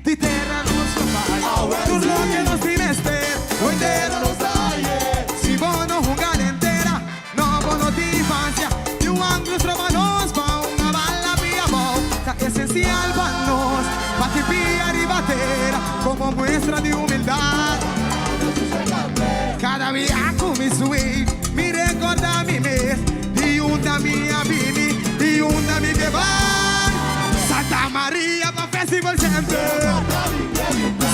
Di tera nos lo bai. Tur loke nos tin mester, hoy tera nos ta haye. Si bo no hunga den tera, no bo no tin infancia. Di un anglo stroba nos pa un bala pia abou. Ta esencial pa nos bati pia riba tera como muestra di humildad. Cada bia cu mi sui, mi recorda mi mes di unda mi a bini, di unda mi ke bai. Santa Maria pa Festival Center.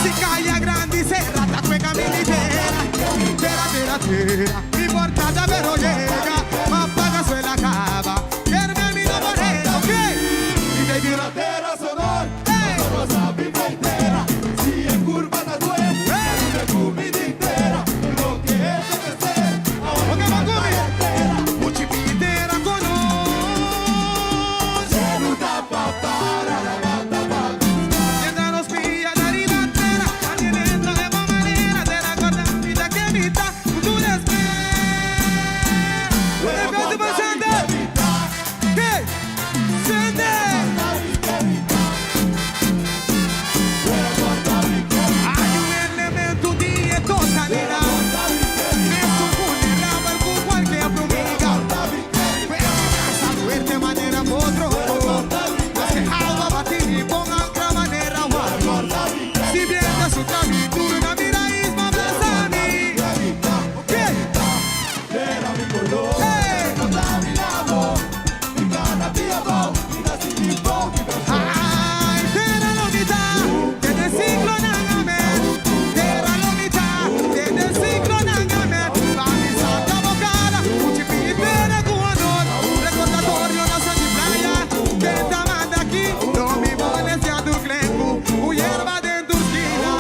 Si caya grandi cera, ta cueca mi litera. Tera, tera, tera, mi portada pero llega. Ma paga suela caba, kerme mi no morena, ok? Mi baby la tera sonor, hey. Hay un elemento di e totalidad Mesun vulnerabel cu cualkier plumiga Pero mi brasa fuerte manera potro Mas que awa bati mi pon ancra manera wari Si bien ta su trami duro na mi rais ma brasa mi Ok Hey Ay, tera lo mita, desde ciclo nangamet. Tera lo mita, desde ciclo nangamet. Pa mi santa bocada, un chipitera cu honor. Recordatorio na Santi Playa, que ta manda aki, no mi molestia tur klenku, un yerba den tur skina.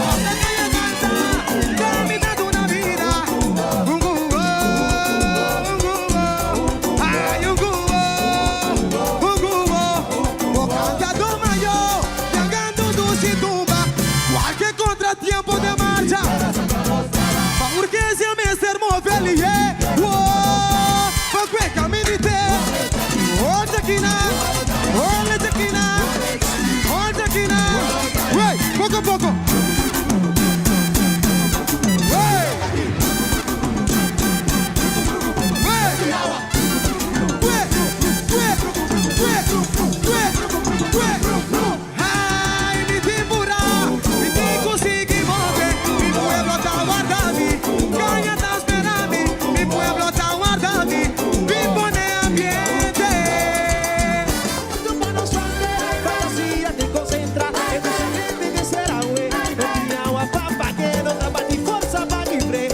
Ora que ella canta, ta mitad de una vida. Un cubo, un cubo, ay, un cubo, un cubo. O cantador mayor, llegando dulce tumba. Cualquier contratiempo de marcha. Pa urgencia mester move lihe. Wow, pa cueca milite. Olha aqui na, olha aqui na, olha aqui na. Wey, poco a poco. Wey. Wey. Wey, wey, wey, wey, wey. Ai, mi timbura, mi tin cu sigui move, mi pueblo ta warda mi, caña ta spera mi, mi pueblo ta warda mi, mi pone ambiente. Fantasia te concentra en tu será agua papa que no forza pa libre.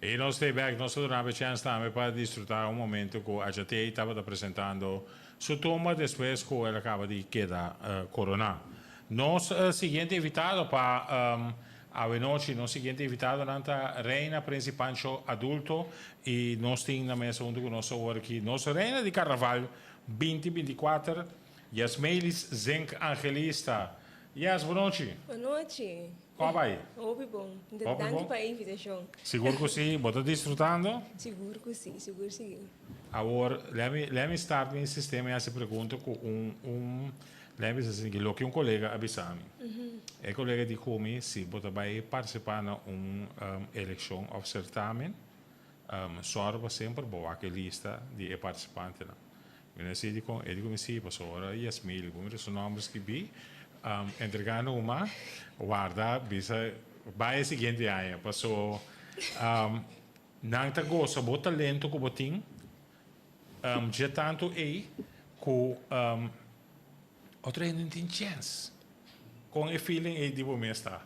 I nos stay back, nos a duna e chance tambe pa disfruta un momento cu Adjatey tabata presentando su tumba despues cu el a caba di keda corona. Nos siguiente invitado pa awe nochi, nos siguiente invitadonan ta Reina Prince Pancho Adulto y nos tin na mesa hunto cu nos awor aki nos Reina di Carnaval 2024, Yasmeilis Zenk Angelista. Yas, bon nochi. Bon nochi. Con a bay? Hopi bon. Danki pa e invitacion. Sigur cu si. Bo ta disfrutando? Sigur cu si. Sigur sigur. Awor, let me, let me start mi sistema y haci pregunta cu un, un, let me bisa asina, loke un colega a bisa mi. E colega di cu mi, si bo ta bay participa na un eleccion of certamen, Sòru pa semper bo wak e lista di e partisipantenan. Mi no si dikon e di ku mi si, pasobra ora Yasmil bo mira su nòmber skibí, entregá numa, warda bisa bai e siguiente aña. Paso nan ta gosa bo talento ku bo tin dje tantu ei ku otro hende no tin chèns. Kon e feeling ei di bo mes ta?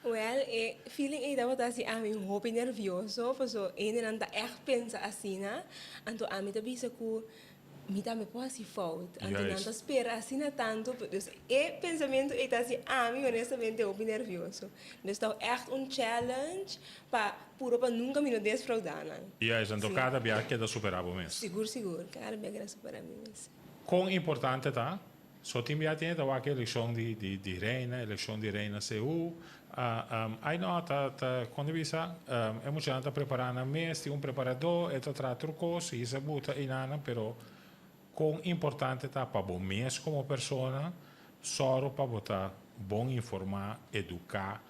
Wel, e feeling ei tabata hasi ami hopi nervioso, paso hendenan ta ègt pensa asina, anto ami ta bisa ku mi tambe por hasi fout, anto nan ta spera asina tantu, dus e pensamentu ei ta hasi ami honestamente hopi nervioso. Dus ta ègt un challenge pa puro pa nunka mi no desfraudá nan. Juist, anto kada bia keda superá bo mes. Sigur sigur, kada bia keda superá mi mes. Kon importante ta So tin bia tin e ta wak elekshon di di di reina, elekshon di reina CU. Ai no, ta ta kon ta bisa e muchanan ta prepará nan mes, tin un preparadó, e ta traha tur kos, hisa buta einanan, pero kon importante ta pa bo mes komo persona sòru pa bo ta bon informá, eduká,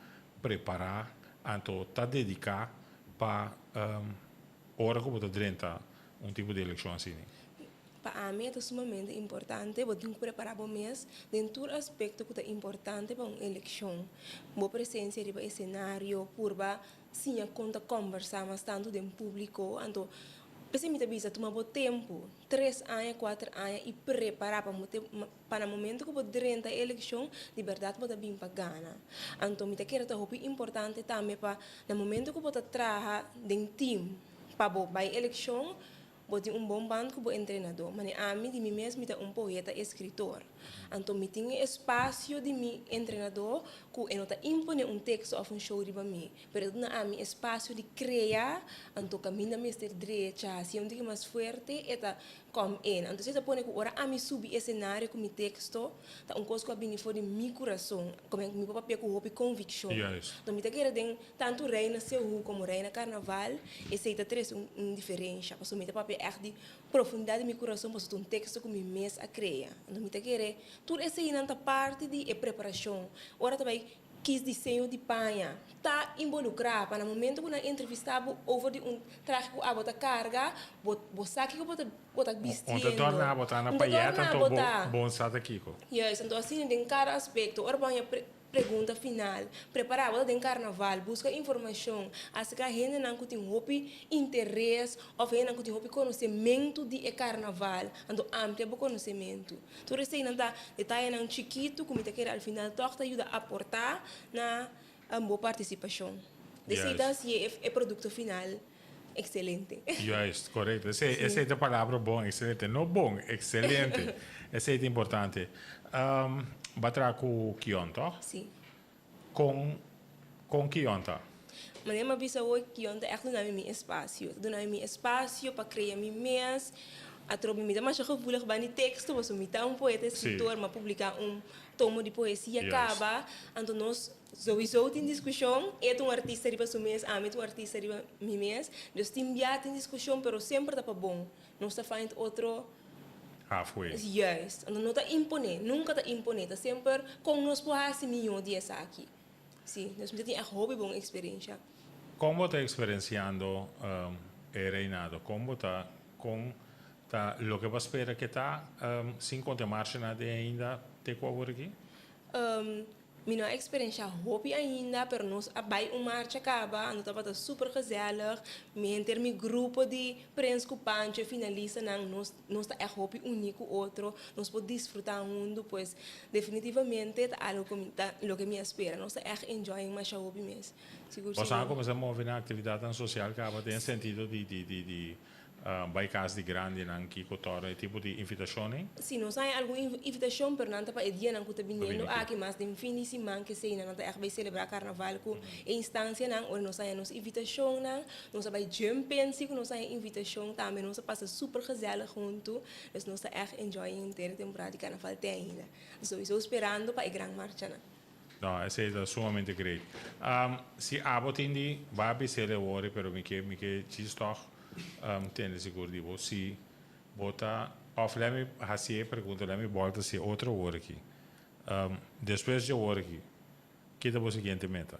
prepará, anto ta dediká pa ora ku bo ta drenta un tipo di elekshon asina. Pa ami e ta sumamente importante, bo tin ku prepará bo mes den tur aspekto ku ta importante pa un elekshon. Bo presensia riba esenario, purba siña kon ta kòmbersá mas tantu den públiko. Anto, p'esei mi ta bisa tuma bo tempu, tres aña, kuater aña i prepará pa pa na momento ku bo drenta e elekshon di bèrdat bo ta bin pa gana. Anto mi ta kere ta hopi importante tambe pa na momento ku bo ta traha den tim pa bo bai elekshon, Bo tin un bon band ku bo entrenadó. Mane ami di mi mes mi ta un poeta eskritor. Anto mi tin e espasio di mi entrenadó ku e no ta imponé un teksto òf un show riba mi, pero e ta duna ami espasio di krea, anto kaminda mester drecha, hasié un tiki mas fuerte, e ta kòm in. Anto esei ta pone ku ora ami subi esenario ku mi teksto, ta un kos ku a bini for di mi kurason, komo mi por papia ku hopi konvikshon. Anto mi ta kere den Tantu Reina Seú komo Reina Karnaval, esei ta trese un diferensha, pasobra mi ta papia ègt di profundidat di mi kurason, pasobra ta un teksto ku mi mes a krea. Anto mi ta kere tur eseinan ta parti di e preparashon. Ora ta bai kis diseño di paña, ta involukrá pa na momento ku nan entrevistá bo over di un trahe ku abo ta karga, bo bo sa kiko bo ta bo ta Un ta bistiendo. dòrna bo ta na Un ta payèt, dòrna anto bo bo ta. bo sa ta kiko. Juist, anto asina den kada aspekto, ora bo haña Pregunta final, Prepará bo ta den karnaval, buska informashon aserka hendenan ku tin hopi interes òf hendenan ku tin hopi konosementu di e karnaval, anto amplia bo konosementu. Tur eseinan ta detayenan chikitu ku mi ta kere al final tòg ta yuda aportá na bo partisipashon. Esei ta hasié e produkto final. Excelente. Juist, correcto. Esey, esey ta palabra bon, excelente. No bon, excelente. Esey ta importante. Um, ba traha cu Kion, toch? Si. Con, con Kion ta? Manera mi a bisa hoy, Kion ta echt duna mi mi espacio. Ta duna mi mi espacio pa crea mi mes. Atrobe mi ta masha gevoelig ban di texto, pasobra mi ta un poeta, escritor, mi a publica un tomo di poesia caba. Anto nos Souiso tin diskushon, e ta un artista riba su mes, ami ta un artista riba mi mes. Dus tin bia tin diskushon, pero semper ta pa bon. Nos ta find otro. Halfway. Juist. Anto no ta imponé, nunka ta imponé, ta semper kon nos por hasi mihó di esaki. Sí, dus mi ta tin ègt hopi bon eksperensha. Kon bo ta eksperensiando e reinado? Kon bo ta, kon ta loke bo a spera ke ta, sin konta e marshenan den ainda te ku awor aki? Mi no a eksperenshá hopi ainda, pero nos a bai un marcha kaba, anto tabata super gezellig. Mi henter mi grupo di Prens ku Pancho, e finalistanan, nos nos ta ègt hopi uní ku otro, nos por disfrutá huntu, pues definitivamente ta algu ku mi ta loke mi a spera. Nos ta ègt enjoying masha hopi mes, sigur Boso a sigur. kuminsá move na aktividatnan sosial kaba den sentido di di di di Bai kas di grandinan kiko tòrda e tipo di invitashonnan? Si, nos haña algun invitashon, pero nan ta pa e dianan ku ta biniendo aki, mas den fin di siman kesei nan ta ègt bai selebrá karnaval ku e instansianan. Ora nos haña nos invitashonnan, nos a bai jump in si ku nos haña invitashon tambe. Nos a pasa super gezellig huntu, dus nos ta ègt enjoy henter e temporada di karnaval te ainda. Souiso sperando pa e gran marchanan. No, esei ta sumamente great. Si abo tin di bai a bis'el e wori, pero mi ke mi ke djis tòg tende sigur di bo si bo ta òf lè mi hasi e pregunta, lè mi bòlta si e otro wori aki. Despues dje wori aki, ki ta bo siguiente meta?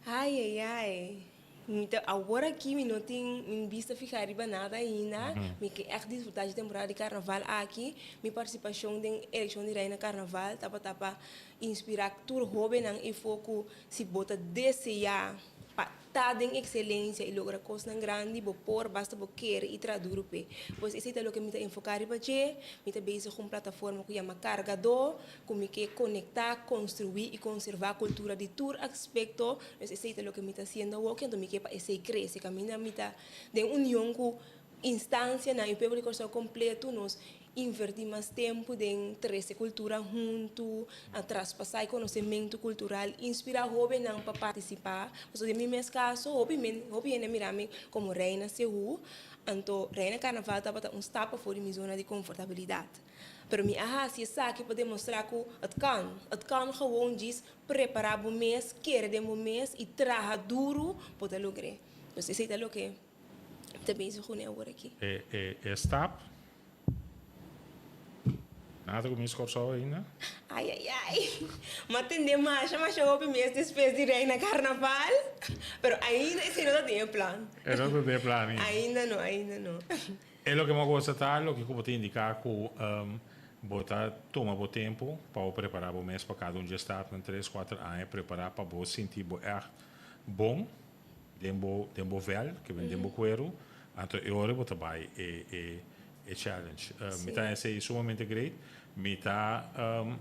Ai ai ai, mi ta awor aki mi no tin mi bista fiha riba nada ainda, mi ke ègt disfrutá dje temporada di karnaval aki. Mi partisipashon den elekshon di Reina Karnaval tabata pa Inspirá tur hóbennan efo ku si bo ta deseá pa ta den ekselensia i logra kosnan grandi, bo por, basta bo kere i traha duru p'e. Pues esei ta loke mi ta enfoká riba dje. Mi ta bezig ku un plataforma ku yama Kargadó, ku mi ke konektá, konstruí i konservá kultura di tur aspekto. Pues esei ta loke mi ta hasiendo awoki, anto mi ke pa esei krese. Kaminda mi ta den union ku instansianan i pueblo di Kòrsou kompletu, nos Invertí mas tempu den trese kultura huntu, a traspasá e konosementu kultural, inspirá hóbennan pa partisipá. Pasobra den mi mes kaso, hopi men, hopi hende a mira mi komo Reina Seú, anto Reina Karnaval tabata un stap pafó di mi zona di konfortabilidat. Pero mi a hasi esaki pa demostrá ku het kan, het kan gewoon djis prepará bo mes, kere den bo mes i traha duru bo ta logr'é. Dus esei ta loke mi ta bezig kuné awor aki. E e e stap. Nada ku mis Kòrsou ainda. Ai ai ai. M'a tende masha masha hopi mes despues di Reina Karnaval. Pero ainda esei no ta den e plan. E no ta den e plan ainda. Ainda no, ainda no. E loke m'a gosta ta loke ku bo ta indiká ku bo ta tuma bo tempu pa bo prepará bo mes pa kada un dje stapnan, tres, kuater aña prepará pa bo sinti bo ègt bon den bo den bo vel, ke ben den bo kueru, anto e ora bo ta bai e e e challenge. Mi ta esei sumamente great. Mi ta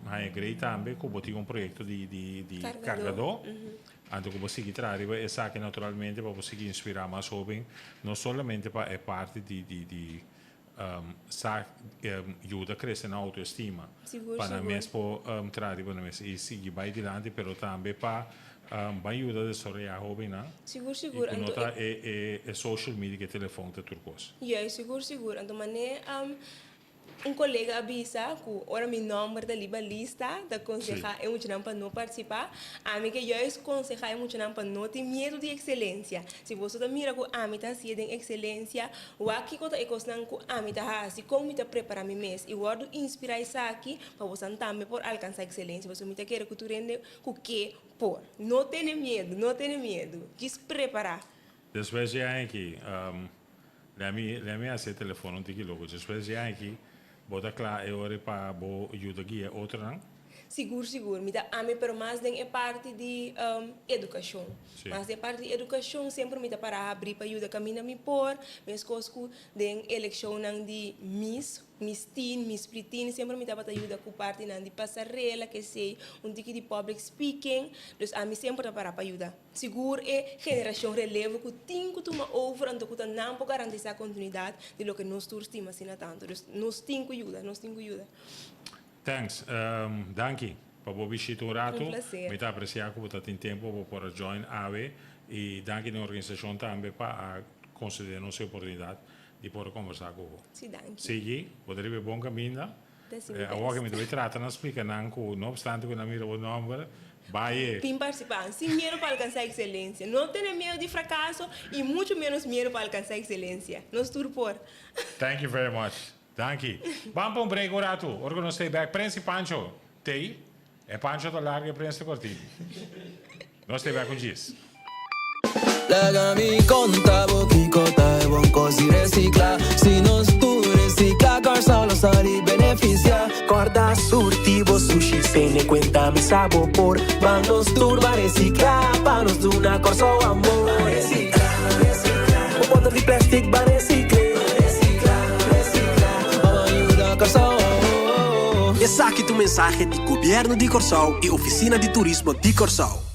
haña great tambe ku bo tin un proyekto di di di kargadó, anto ku bo sigui traha riba esaki naturalmente pa bo sigui inspirá mas hóben, no solamente pa e parti di di di sa yuda krese nan outoestima pa nan mes por traha riba nan mes i sigui bai dilanti pero tambe pa ban yuda desaroyá hóbennan i ku no ta e social media ku e telefòn ta tur kos. Juist, sigur sigur. Anto manera Un kolega a bisa ku ora mi nòmber ta riba lista ta konsehá e muchanan pa no partisipá. Ami ke juist konsehá e muchanan pa no tin miedu di ekselensia. Si boso ta mira ku ami ta hasié den ekselensia, wak kiko ta e kosnan ku ami ta hasi, kon mi ta prepará mi mes i wòrdu inspirá esaki pa bosan tambe por alkansá ekselensia. Pasobra mi ta kere ku tur hende ku ke por. No tene miedu, no tene miedu. Djis prepará. Despues di aña aki, lè mi lè mi hasi e telefon un tiki loko. Despues di aña aki, bo ta kla e ora pa bo yuda guia otronan? Sigur, sigur. Mi ta ami pero mas den e parti di edukashon. Mas den e parti di edukashon semper mi ta para habrí pa yuda kaminda mi por. Meskos ku den elekshonnan di Miss Mis teen, mis preteen semper mi tabata yuda ku partinan di pasarela, kesei, un tiki di public speaking. Dus ami semper ta para pa yuda. Sigur e generashon relevo ku tin ku tuma over anto ku ta nan por garantisá kontinuidat di loke nos tur stima asina tantu. Dus nos tin ku yuda, nos tin ku yuda. Thanks. Danki pa bo bishita un ratu. Un placer. Mi ta apresiá ku bo ta tin tempu pa bo por a join awe. I danki na e organisashon tambe pa a konsedé nos e oportunidat di por a kombersá ku bo. Si, danki. Sigui, bo ta riba e bon kaminda. Ta hasi mi Awor best. ke mi ta bai trata na splika nan ku no opstante ku nan mira bo nòmber, bai e. Tin partisipá sin miedu pa alkansá ekselensia. No tene miedu di frakaso i muchu ménos miedu pa alkansá ekselensia. Nos tur por. Thank you very much. Danki. Ban pa un break un ratu. Ora ku nos stay back, Prens i Pancho t'ei. E Pancho ta largu e Prens ta kortitu. Nos stay back un djis. Laga mi konta bo kiko ta e bon kos di resiklá. Si nos tur resiklá, Kòrsou lo sali benefisiá. Kòrda surti bo sushi. Tene kuenta mi sa bo por Ban nos tur ban resiklá Pa nos duna Kòrsou amor Ban resiklá, resiklá Bo bòter di plèstik ban resikl'é Ban resiklá, resiklá Ban yuda Kòrsou Esaki ta un mensahe di Gobièrnu di Kòrsou i Ofisina di Turismo di Kòrsou.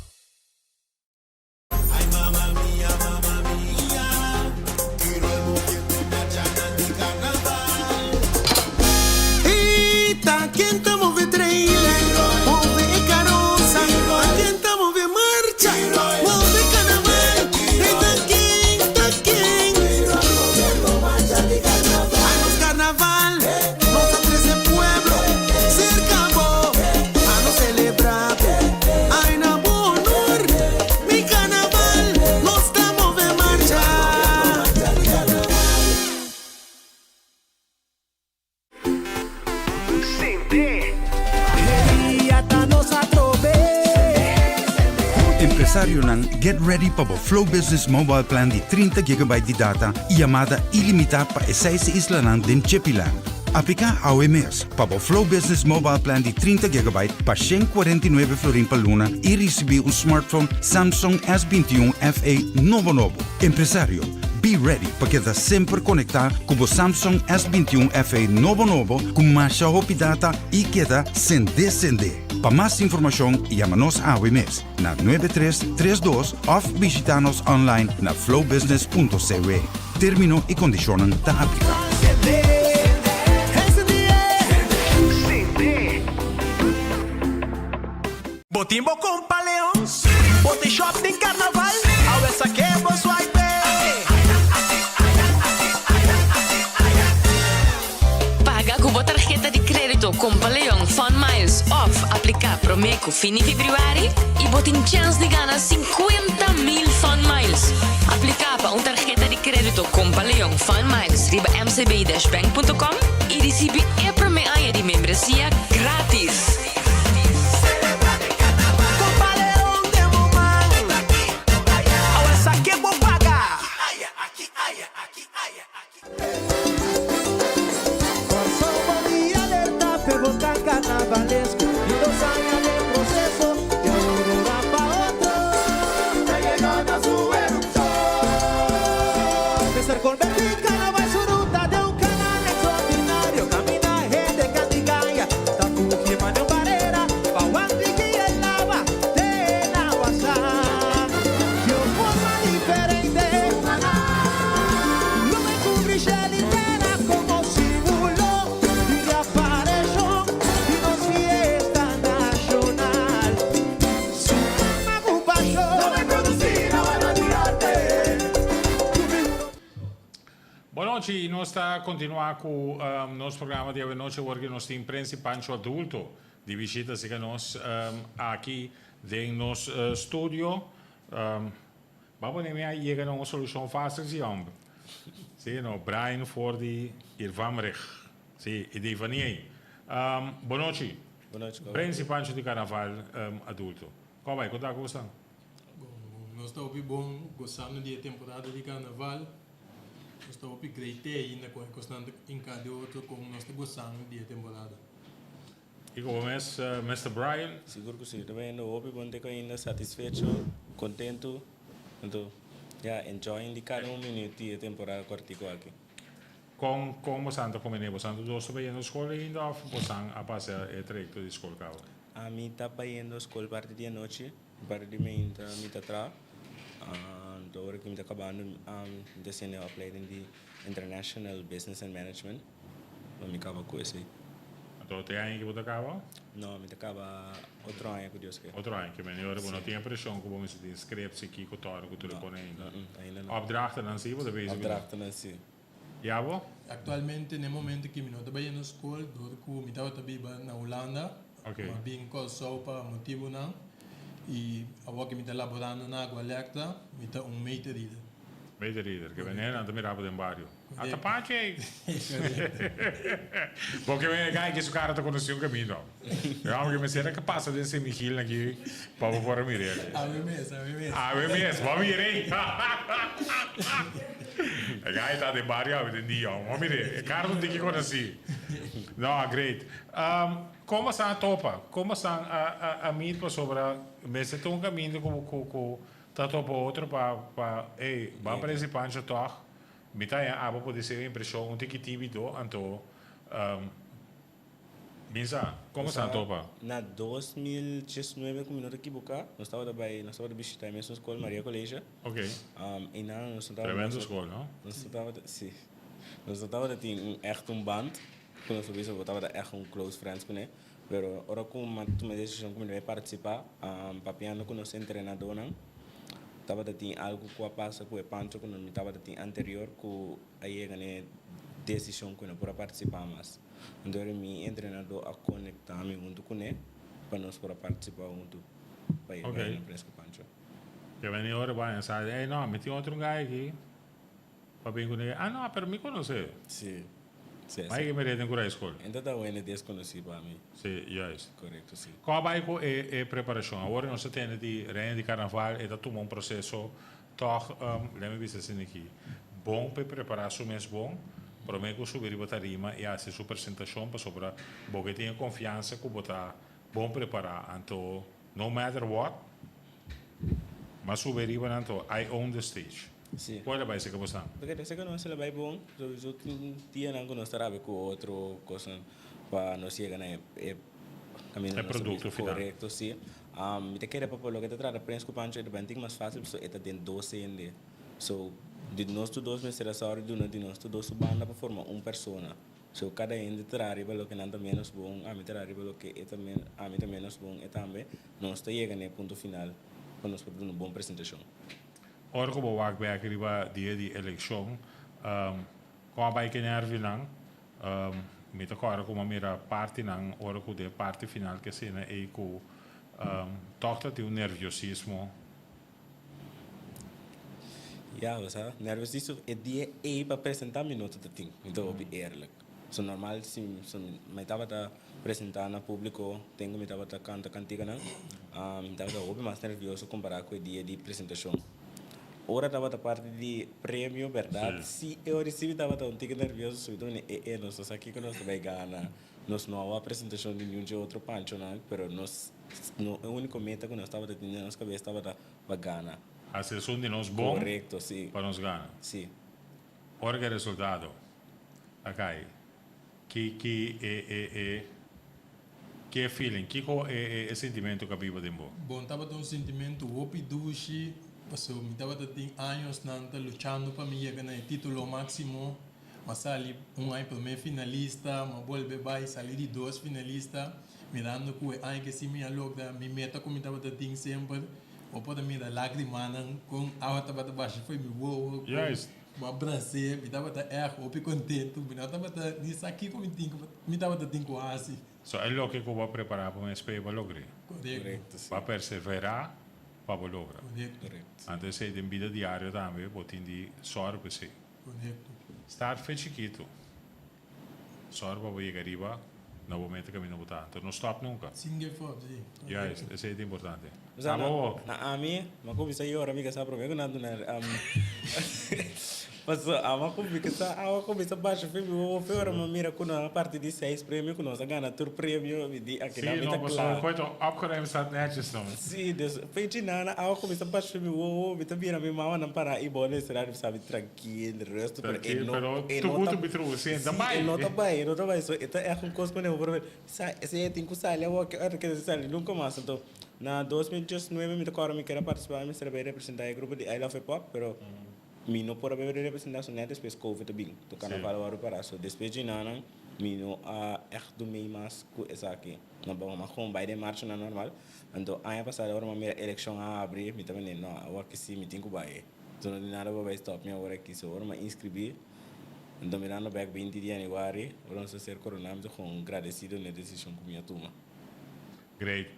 Empresarionan, get ready pa bo Flow Business Mobile Plan di 30 gigabyte di data y yamada ilimita pa e seis islanan den Chipiland. Aplica awe mes pa bo Flow Business Mobile Plan di 30 gigabyte pa 149 florin pa luna y ricibi un smartphone Samsung S21 FE nobo nobo. Empresario, be ready pa keda semper conecta cu bo Samsung S21 FE nobo nobo cu masha hopi data y keda sende sende. Pa mas informacion yama nos awe mes na 9332 of bishita nos online na flowbusiness.cw. Termino y condicionnan ta aplica. Bo tin bo compa Leon? Bo tin shop den carnaval? Awe saké bo swipe! Paga ku bo tarheta di krédito Kompa Leon Fun Miles òf apliká promé ku fin di febrüari i bo tin chèns di gana 50,000 Fun Miles. Apliká pa un tarheta di krédito Kompa Leon Fun Miles riba mcb-bank.com i risibí e promé aña di membresia grátis. Kompa Leon den bo man. Awe sa ke bo paga. Kòrsou bo di alerta p'e volkan karnavalesko Di dos aña den proseso di aurora pa otro Ta yegando su erupshon Mester konvertí karnaval su ruta den un kanal ekstraordinario Kaminda hende kanta i gaya ta fugi mane un barera Pa wak diki e lava te na wasa Di un forma diferente Lo bai cubri shel y tera como simulo di reaparecion di nos fiesta nacional. Su alma cu pasion. Lo bai produci awa di arte. Bon nochi, nos ta continua cu nos programa di awenochi awor cu nos tin Prince y Pancho Adulto di bishita así que nos aki den nos studio. Ba pone mi a yega na un solucion facil si homber. Si no, Brian for di Irvamrich. Si, y Devaniey. Um, bon nochi. Bon nochi, Cor. Prince y Pancho di Carnaval um, adulto. Con bai? Con ta cu stan? Bon, bon. Nos ta hopi bon gozando di e temporada di Carnaval. Nos ta hopi greite ainda con e cosnan ta hinca di otro con nos ta gozando di e temporada. Kiko bo mes, Mister Brian? Sigur ku si. Ta bayendo hopi bon te ku ainda satisfecho, kontentu. Anto, ya, enjoying di kada un minüt di e temporada kòrtiku aki. Kon, kon bosan ta kombiné? Bosan tur dos ta bayendo skol ainda òf bosan a pasa e trayekto di skol kaba? Ami ta bayendo skol parti di anochi, parti di mainta mi ta traha. Anto ora ku mi ta kabando mi ta hasiendo e opleiding di International Business and Management. Lo mi kaba ku esei. Anto te aña ki bo ta kaba? No, mi ta kaba otro aña ku Dios ke. Otro aña, ke mene ora bo no tin e preshon ku bo mester tin scripts i kiko tòrdu ku tur e pone ainda. No, ainda no. Opdrachtennan si bo ta bezig ku nan? Opdrachtennan si. Ya bo? Aktualmente na e momento ki mi no ta bayendo skol dor ku mi tabata biba na Hulanda, Oké. mi a bin Kòrsou pa motibunan i awor ki mi ta laborando na Agualectra mi ta un meterrider. Meterrider, ke mene nan ta mira bo den bario. Ata pachi! Bo ke mene kai ke su cara ta conoci un camino. E hombre ke mester a pasa den San Miguel aki pa bo por a mir'é. Awe mes, awe mes. Awe mes, bo a mir'é. E gai ta den bario awe den dia. Bo mire, e kar no tin ki konosí. No, great. Um, kon bosan a topa? Kon bosan a, a, a meet pasobra mester ta un kaminda ku, ku, ku ta topa otro pa, pa, ey, ban presi Pancho tòg. Mi ta haña abo por disi un impreshon un tiki tímido, anto, um, Bisa, Komo sa topa? Na 2019 ku mi no ta kiboká, nos tabata bai, nos tabata bishitá e mesun skol, Maria Colegio. Ok. I nan nos no tabata. Tremendo skol, no? Nos no tabata, si. Nos no tabata tin un ègt un band ku nos por bisa bo tabata ègt un close friends kuné. Pero ora ku mi a tuma e desishon ku mi ta bai partisipá, papiando ku nos entrenadónan, tabata tin algu ku a pasa ku e pancho ku mi tabata tin anterior ku a yega na e desishon ku no por a partisipá mas. Anto mi entrenadó a konektá mi huntu kuné pa nos por a partisipá huntu pa e bai na Fresco Pancho. Ke bini ora bo a sa, ey no, mi tin otro guy aki pa bin kuné. Ah no, pero mi konosé. Sí, sí. Bai ke mi reden ku high school. Enta ta wende deskonosí pa mi. Sí, juist. Korekto, sí. Kon a bai ku e e preparashon? Awor nos ta tende di Reina di Karnaval e ta tuma un proseso Tòg, lei mi bisa asina aki, bon p'e prepará su mes bon, promé ku subi riba tarima i hasi su presentashon, pasobra bo ke tin e konfiansa ku bo ta bon prepará. Anto, no matter what, m'a subi riba nan anto I own the stage. Sí. Kon el a bai esei ku bo sa? Pasobra esei ku nos el a bai bon, souiso tin dianan ku nos ta rabia ku otro kosnan pa nos yega na e kaminda E nos ta produkto final. Korekto, sí. Mi ta kere pa por loke ta trata Prins ku Pancho e ta benti mas fácil pasobra e ta den dos hende. So, di nos tur dos mester a sòru duna di nos tur dos su banda pa forma un persona. So, kada hende ta traha riba loke nan ta ménos bon, ami ta traha riba loke e ta ami ta ménos bon, e tambe. Nos ta yega na e punto final pa nos por duna un bon presentashon. Ora ku bo wak bèk riba dia di elekshon, kon a bai ku e nèrvionan? Mi ta kòrda ku mi a mira partinan ora ku den parti final ke asina ei ku tòg ta tin un nerviosismo. Ya, bo sa, nerviosismo e dia ei pa presentá mi no ta tin, mi ta hopi eerlijk. So normal si mi tabata presentá na públiko ten ku mi tabata kanta kantikanan, mi tabata hopi mas nervioso kompará ku e dia di presentashon. Ora tabata parti di premio berdad si e ora si mi tabata un tiki nervioso su mi e e nos no sa kiko nos ta bay gana nos no a wak presentacion di niun dje otro panchonan pero nos no e unico meta ku nos tabata tin den nos cabes tabata pa gana. Hasi esun di nos bon Correcto si. pa nos gana. Si. Ora ke resultado a kai ki ki e e e ki e feeling kiko e e e sintimento ku a biba den bo? Bon tabata un sintimento hopi dushi paso mi tabata tin añosnan ta luchando pa mi yega na e titulo maximo. M'a sali un aña prome finalista, m'a bolbe bai sali di dos finalista, mirando ku e aña ke si mi a logra mi meta ku mi tabata tin semper, bo por a mira lagrimanan kon awa tabata basha fo'i mi wowo, kon Juist. m'a bras'é, mi tabata èg hopi kontentu, mi no tabata ni sa kiko mi tin ku mi tabata tin ku hasi. So e loke ku bo a prepará pa mes p'e bo a logr'é. Korekto. Bo a perseverá pa bo logra. Korekto. Anto esei den bida diario tambe bo tin di sòru pa esei. Korekto. Start fe chikitu. Sòru pa bo yega riba na bo meta kaminda bo ta. Anto no stòp nunka. Sin give up, si. Juist, esei ta importante. Osea, Abo bo. na ami, mi a kuminsá yora mi kasá promé ku nan duna Paso ami a kuminsá, ami a kuminsá basha fe mi wowo fe ora mi a mira ku nan a parti di seis premio ku nos a gana tur premio mi di aki Sí, nan mi no, ta paso kla. koe ta opgeruimd staat netjes no. Sí, dus fechi nana ami a kuminsá basha fe mi wowo mi ta mira mi mamanan pará i bo neserario mi sabi trankil, rustu pero e Trankil, no pero e no tugu ta tu bitru, sí, ta sí, bai. e no ta bai, e no ta bai so e ta ègt un kos ku bo por sa esei e tin ku sali awor ke ora ke sali nunka mas anto na 2019 mi ta kòrda mi kere partisipá mi mester a bai representá e grupo di I Love Hip Hop pero Mi no por a bebe representá so net despues covid a bin to carnaval a wòrdu pará so despues dje nanan mi no a ègt do mei mas ku esaki no bo mas kon bai den marchanan normal anto aña pasado ora mi a mira elekshon a habri mi ta mende no awor ki si mi tin ku bai so no tin nada pa bai stòp mi awor aki so ora mi a inskribí anto mirando bèk 20 di yanüari ora nos a ser koroná mi ta kon gradesido na e desishon ku mi a tuma. Great.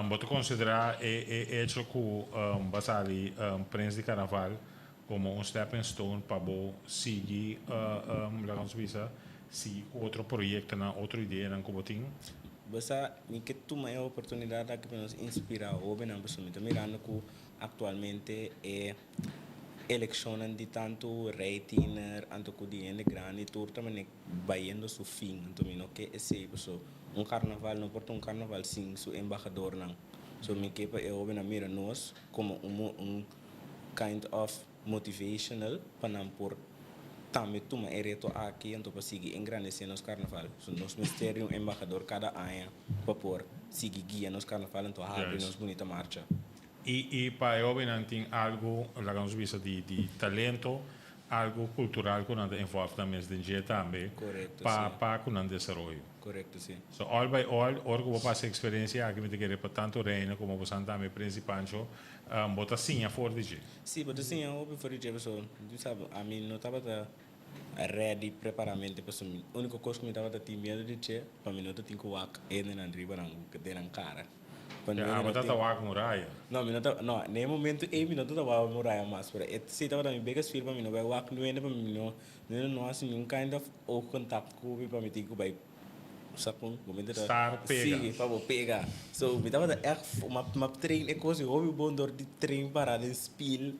Bo ta considera e e hecho cu bo a sali Prins di Carnaval como un stepping stone pa bo sigui laga nos bisa sigui cu otro proyectonan, otro ideanan cu bo tin? Bo sa, mi ke tuma e oportunidad aki pa nos inspira hobennan pasobra mi ta mirando cu actualmente e. elekshonnan di tantu rei tiener anto ku di hende grandi tur ta manera bayendo su fin anto mi no ke esei paso un karnaval no por ta un karnaval sin su embahadornan so mi ke pa e hobennan mira nos komo un un kind of motivational pa nan por tambe tuma e reto aki anto pa sigui engrandece nos carnaval. So nos mester di un embahador cada aña pa por sigui guia nos carnaval anto habri nos bunita marcha. Y y pa e hobennan tin algo, laga nos bisa di di talento, algo cultural cu nan ta involve nan mes den dje tambe pa pa cu nan desaroyo. Correcto, si. So all by all, ora cu bo pasa e experiencia aki mi ta kere pa tanto Reina como bosan tambe Prins y Pancho bo ta siña for di dje. Sí, bo ta siña hopi for di dje pasobra bo sabi ami no tabata ready preparamente pasobra mi úniko kos ku mi tabata tin miedu di dje pa mi no ta tin ku wak hendenan riba nan den nan kara. Pa mi no ta wak muraya. No, mi no ta, no, na e momento ei mi no ta wak muraya mas, pero e si tabata mi biggest fear pa mi no bai wak nuende pa mi no nuende no hasi niun kind of oogcontact ku mi pa mi tin ku bai Sa kon bo mester ta Star pega. Sí, pa bo pega. So mi tabata ègt m'a m'a train e kos hopi bon dor di train pará den spil,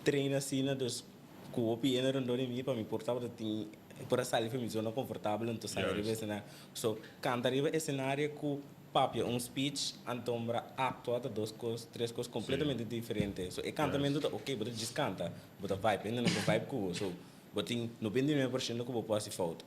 train asina dus ku hopi hende rondó di mi pa mi por tabata tin por a sali for mi zona konfortabel anto sali riba escenario. So kanta riba escenario ku papia un speech antombra aktua ta dos kos tres kos kompletamente diferente. So e kantamentu ta oke bo ta djis kanta, bo ta vibe hende nan por vibe ku bo. So Bo tin 99% ku bo por hasi fout.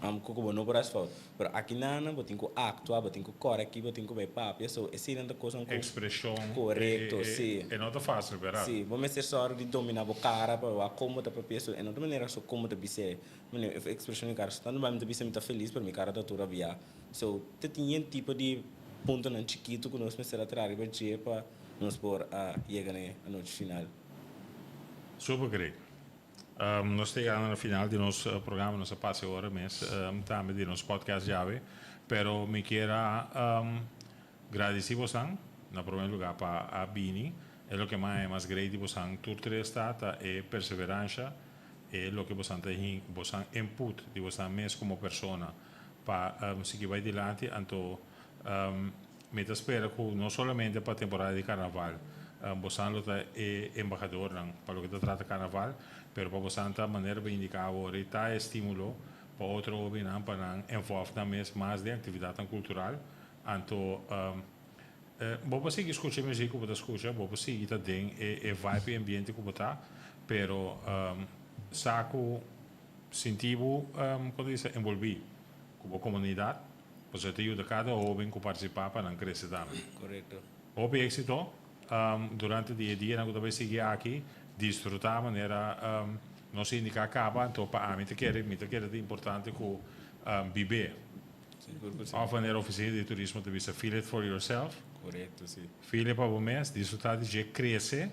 Am ku bo no por hasi fout. Pero aki nan bo tin ku aktua, bo tin ku kòre aki, bo tin ku bai papia. So eseinan ta kosnan ku. Ekspreshon. Korekto, si. E no ta fásil, bèrdat? Si. Bo mester sòru di dominá bo kara pa wak kon bo ta papia. So e no ta manera so kon bo ta bis'é. Manera e ekspreshon di kara. So tantu bai mi ta bisa mi ta felis pero mi kara ta tur rabiá. So ta tin yen tipo di puntonan chikitu ku nos mester a traha riba dje pa nos por a yega na e anochi final. Super great. Nos ta yegando na final di nos programa, nos a pasa e ora mes tambe di nos podcast djawe, pero mi kier a gradici bosan na prome lugar pa a bini, e loke mas e mas great di bosan tur tres ta, ta e perseverancia, e loke bosan ta hin, bosan input di bosan mes como persona pa sigui bay dilanti, anto Mi ta spera ku no solamente pa temporada di karnaval bosan lo ta e embahadornan pa loke ta trata karnaval, pero pa bosan ta manera bo indiká awor i ta e stimulo pa otro hobennan pa nan envolve nan mes mas den aktividatnan kultural. Anto bo por sigui skucha e muzik ku bo ta skucha, bo por sigui ta den e vibe i ambiente ku bo ta, pero sa ku sinti bo, kon ta bisa, envolví ku bo komunidat. Pasobra ta yuda kada hoben ku partisipá pa nan krese tambe. Korekto. Hopi éksito durante di e dianan ku ta bai sigui aki. Disfrutá manera nos a indiká kaba. Anto pa ami ta kere, mi ta kere ta importante ku bib'é. Sigur ku si. Òf manera ofisina di turismo ta bisa, feel it for yourself. Korekto, si. Feel it pa bo mes, disfrutá di dje, krese.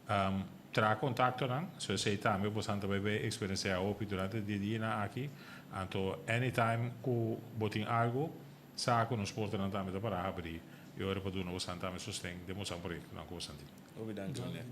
Traha kontaktonan, so esei tambe bosan ta bai bai eksperensiá hopi durante di e dianan aki. Anto anytime ku bo tin algu, sa ku nos portanan tambe ta para habrí i ora pa duna bosan tambe sosten den bosan proyektonan ku bosan tin. Hopi danki meneer.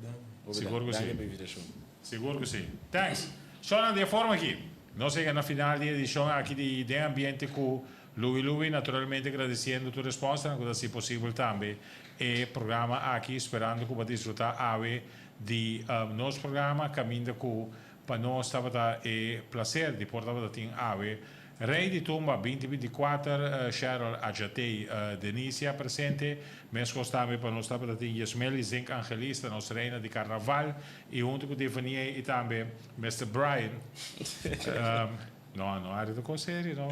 Hopi Sigur ku si. danki pa invitashon. Sigur ku si. Thanks. Shownan di e forma aki, nos yega na final di e edishon aki di Den Ambiente ku Louie Louie, naturalmente gradisiendo tur e sponsornan ku ta hasi posibel tambe e programa aki, sperando ku bo a disfrutá awe di nos programa kaminda ku pa nos tabata e plaser di por tabata tin awe Rei di Tumba binti 24 Cheryl Adjatey Denisia presente, meskos tambe pa nos tabata tin Yesmely Zink Angelista nos reina di karnaval i huntu ku Devanie i tambe Mister Brian. No, no ari ta cos serio no.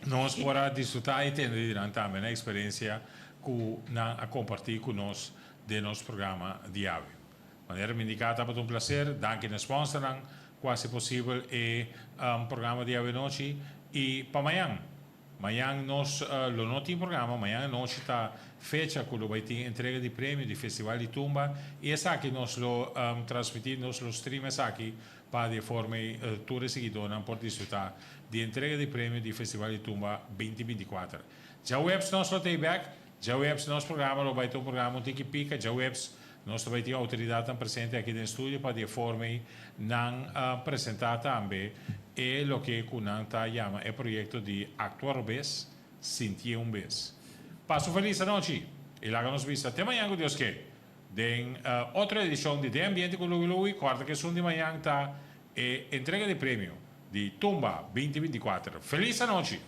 Nos por a disfruta y tende di nan tambe nan experiencia cu nan a comparti cu nos den nos programa di awe. Manera mi indica tabata un placer, danki na sponsornan cu haci posibel e programa di awe nochi y pa mañan. Mañan nos lo no tin programa, mañan anochi ta fecha cu lo bay tin entrega di premio di Festival di Tumba y esaki nos lo transmiti, nos lo stream esaki pa di e forma ey tur e siguidornan por disfruta di entrega di premio di Festival di Tumba 2024. Djaweps nos lo ta ey bek, djaweps nos programa lo bay ta un programa un tiki pica, djaweps nos ta bay tin autoridadnan presente aki den studio pa di e forma ey nan presenta tambe e loke cu nan ta yama e proyecto di Actua Robes, Sintié un Bes. Pasa un feliz anochi y laga nos bisa te mañan cu Dios ke. Den otro edicion di Den Ambiente cu Louie Louie, corda cu esun di mañan ta e entrega di premio di Tumba 2024. Feliz anochi!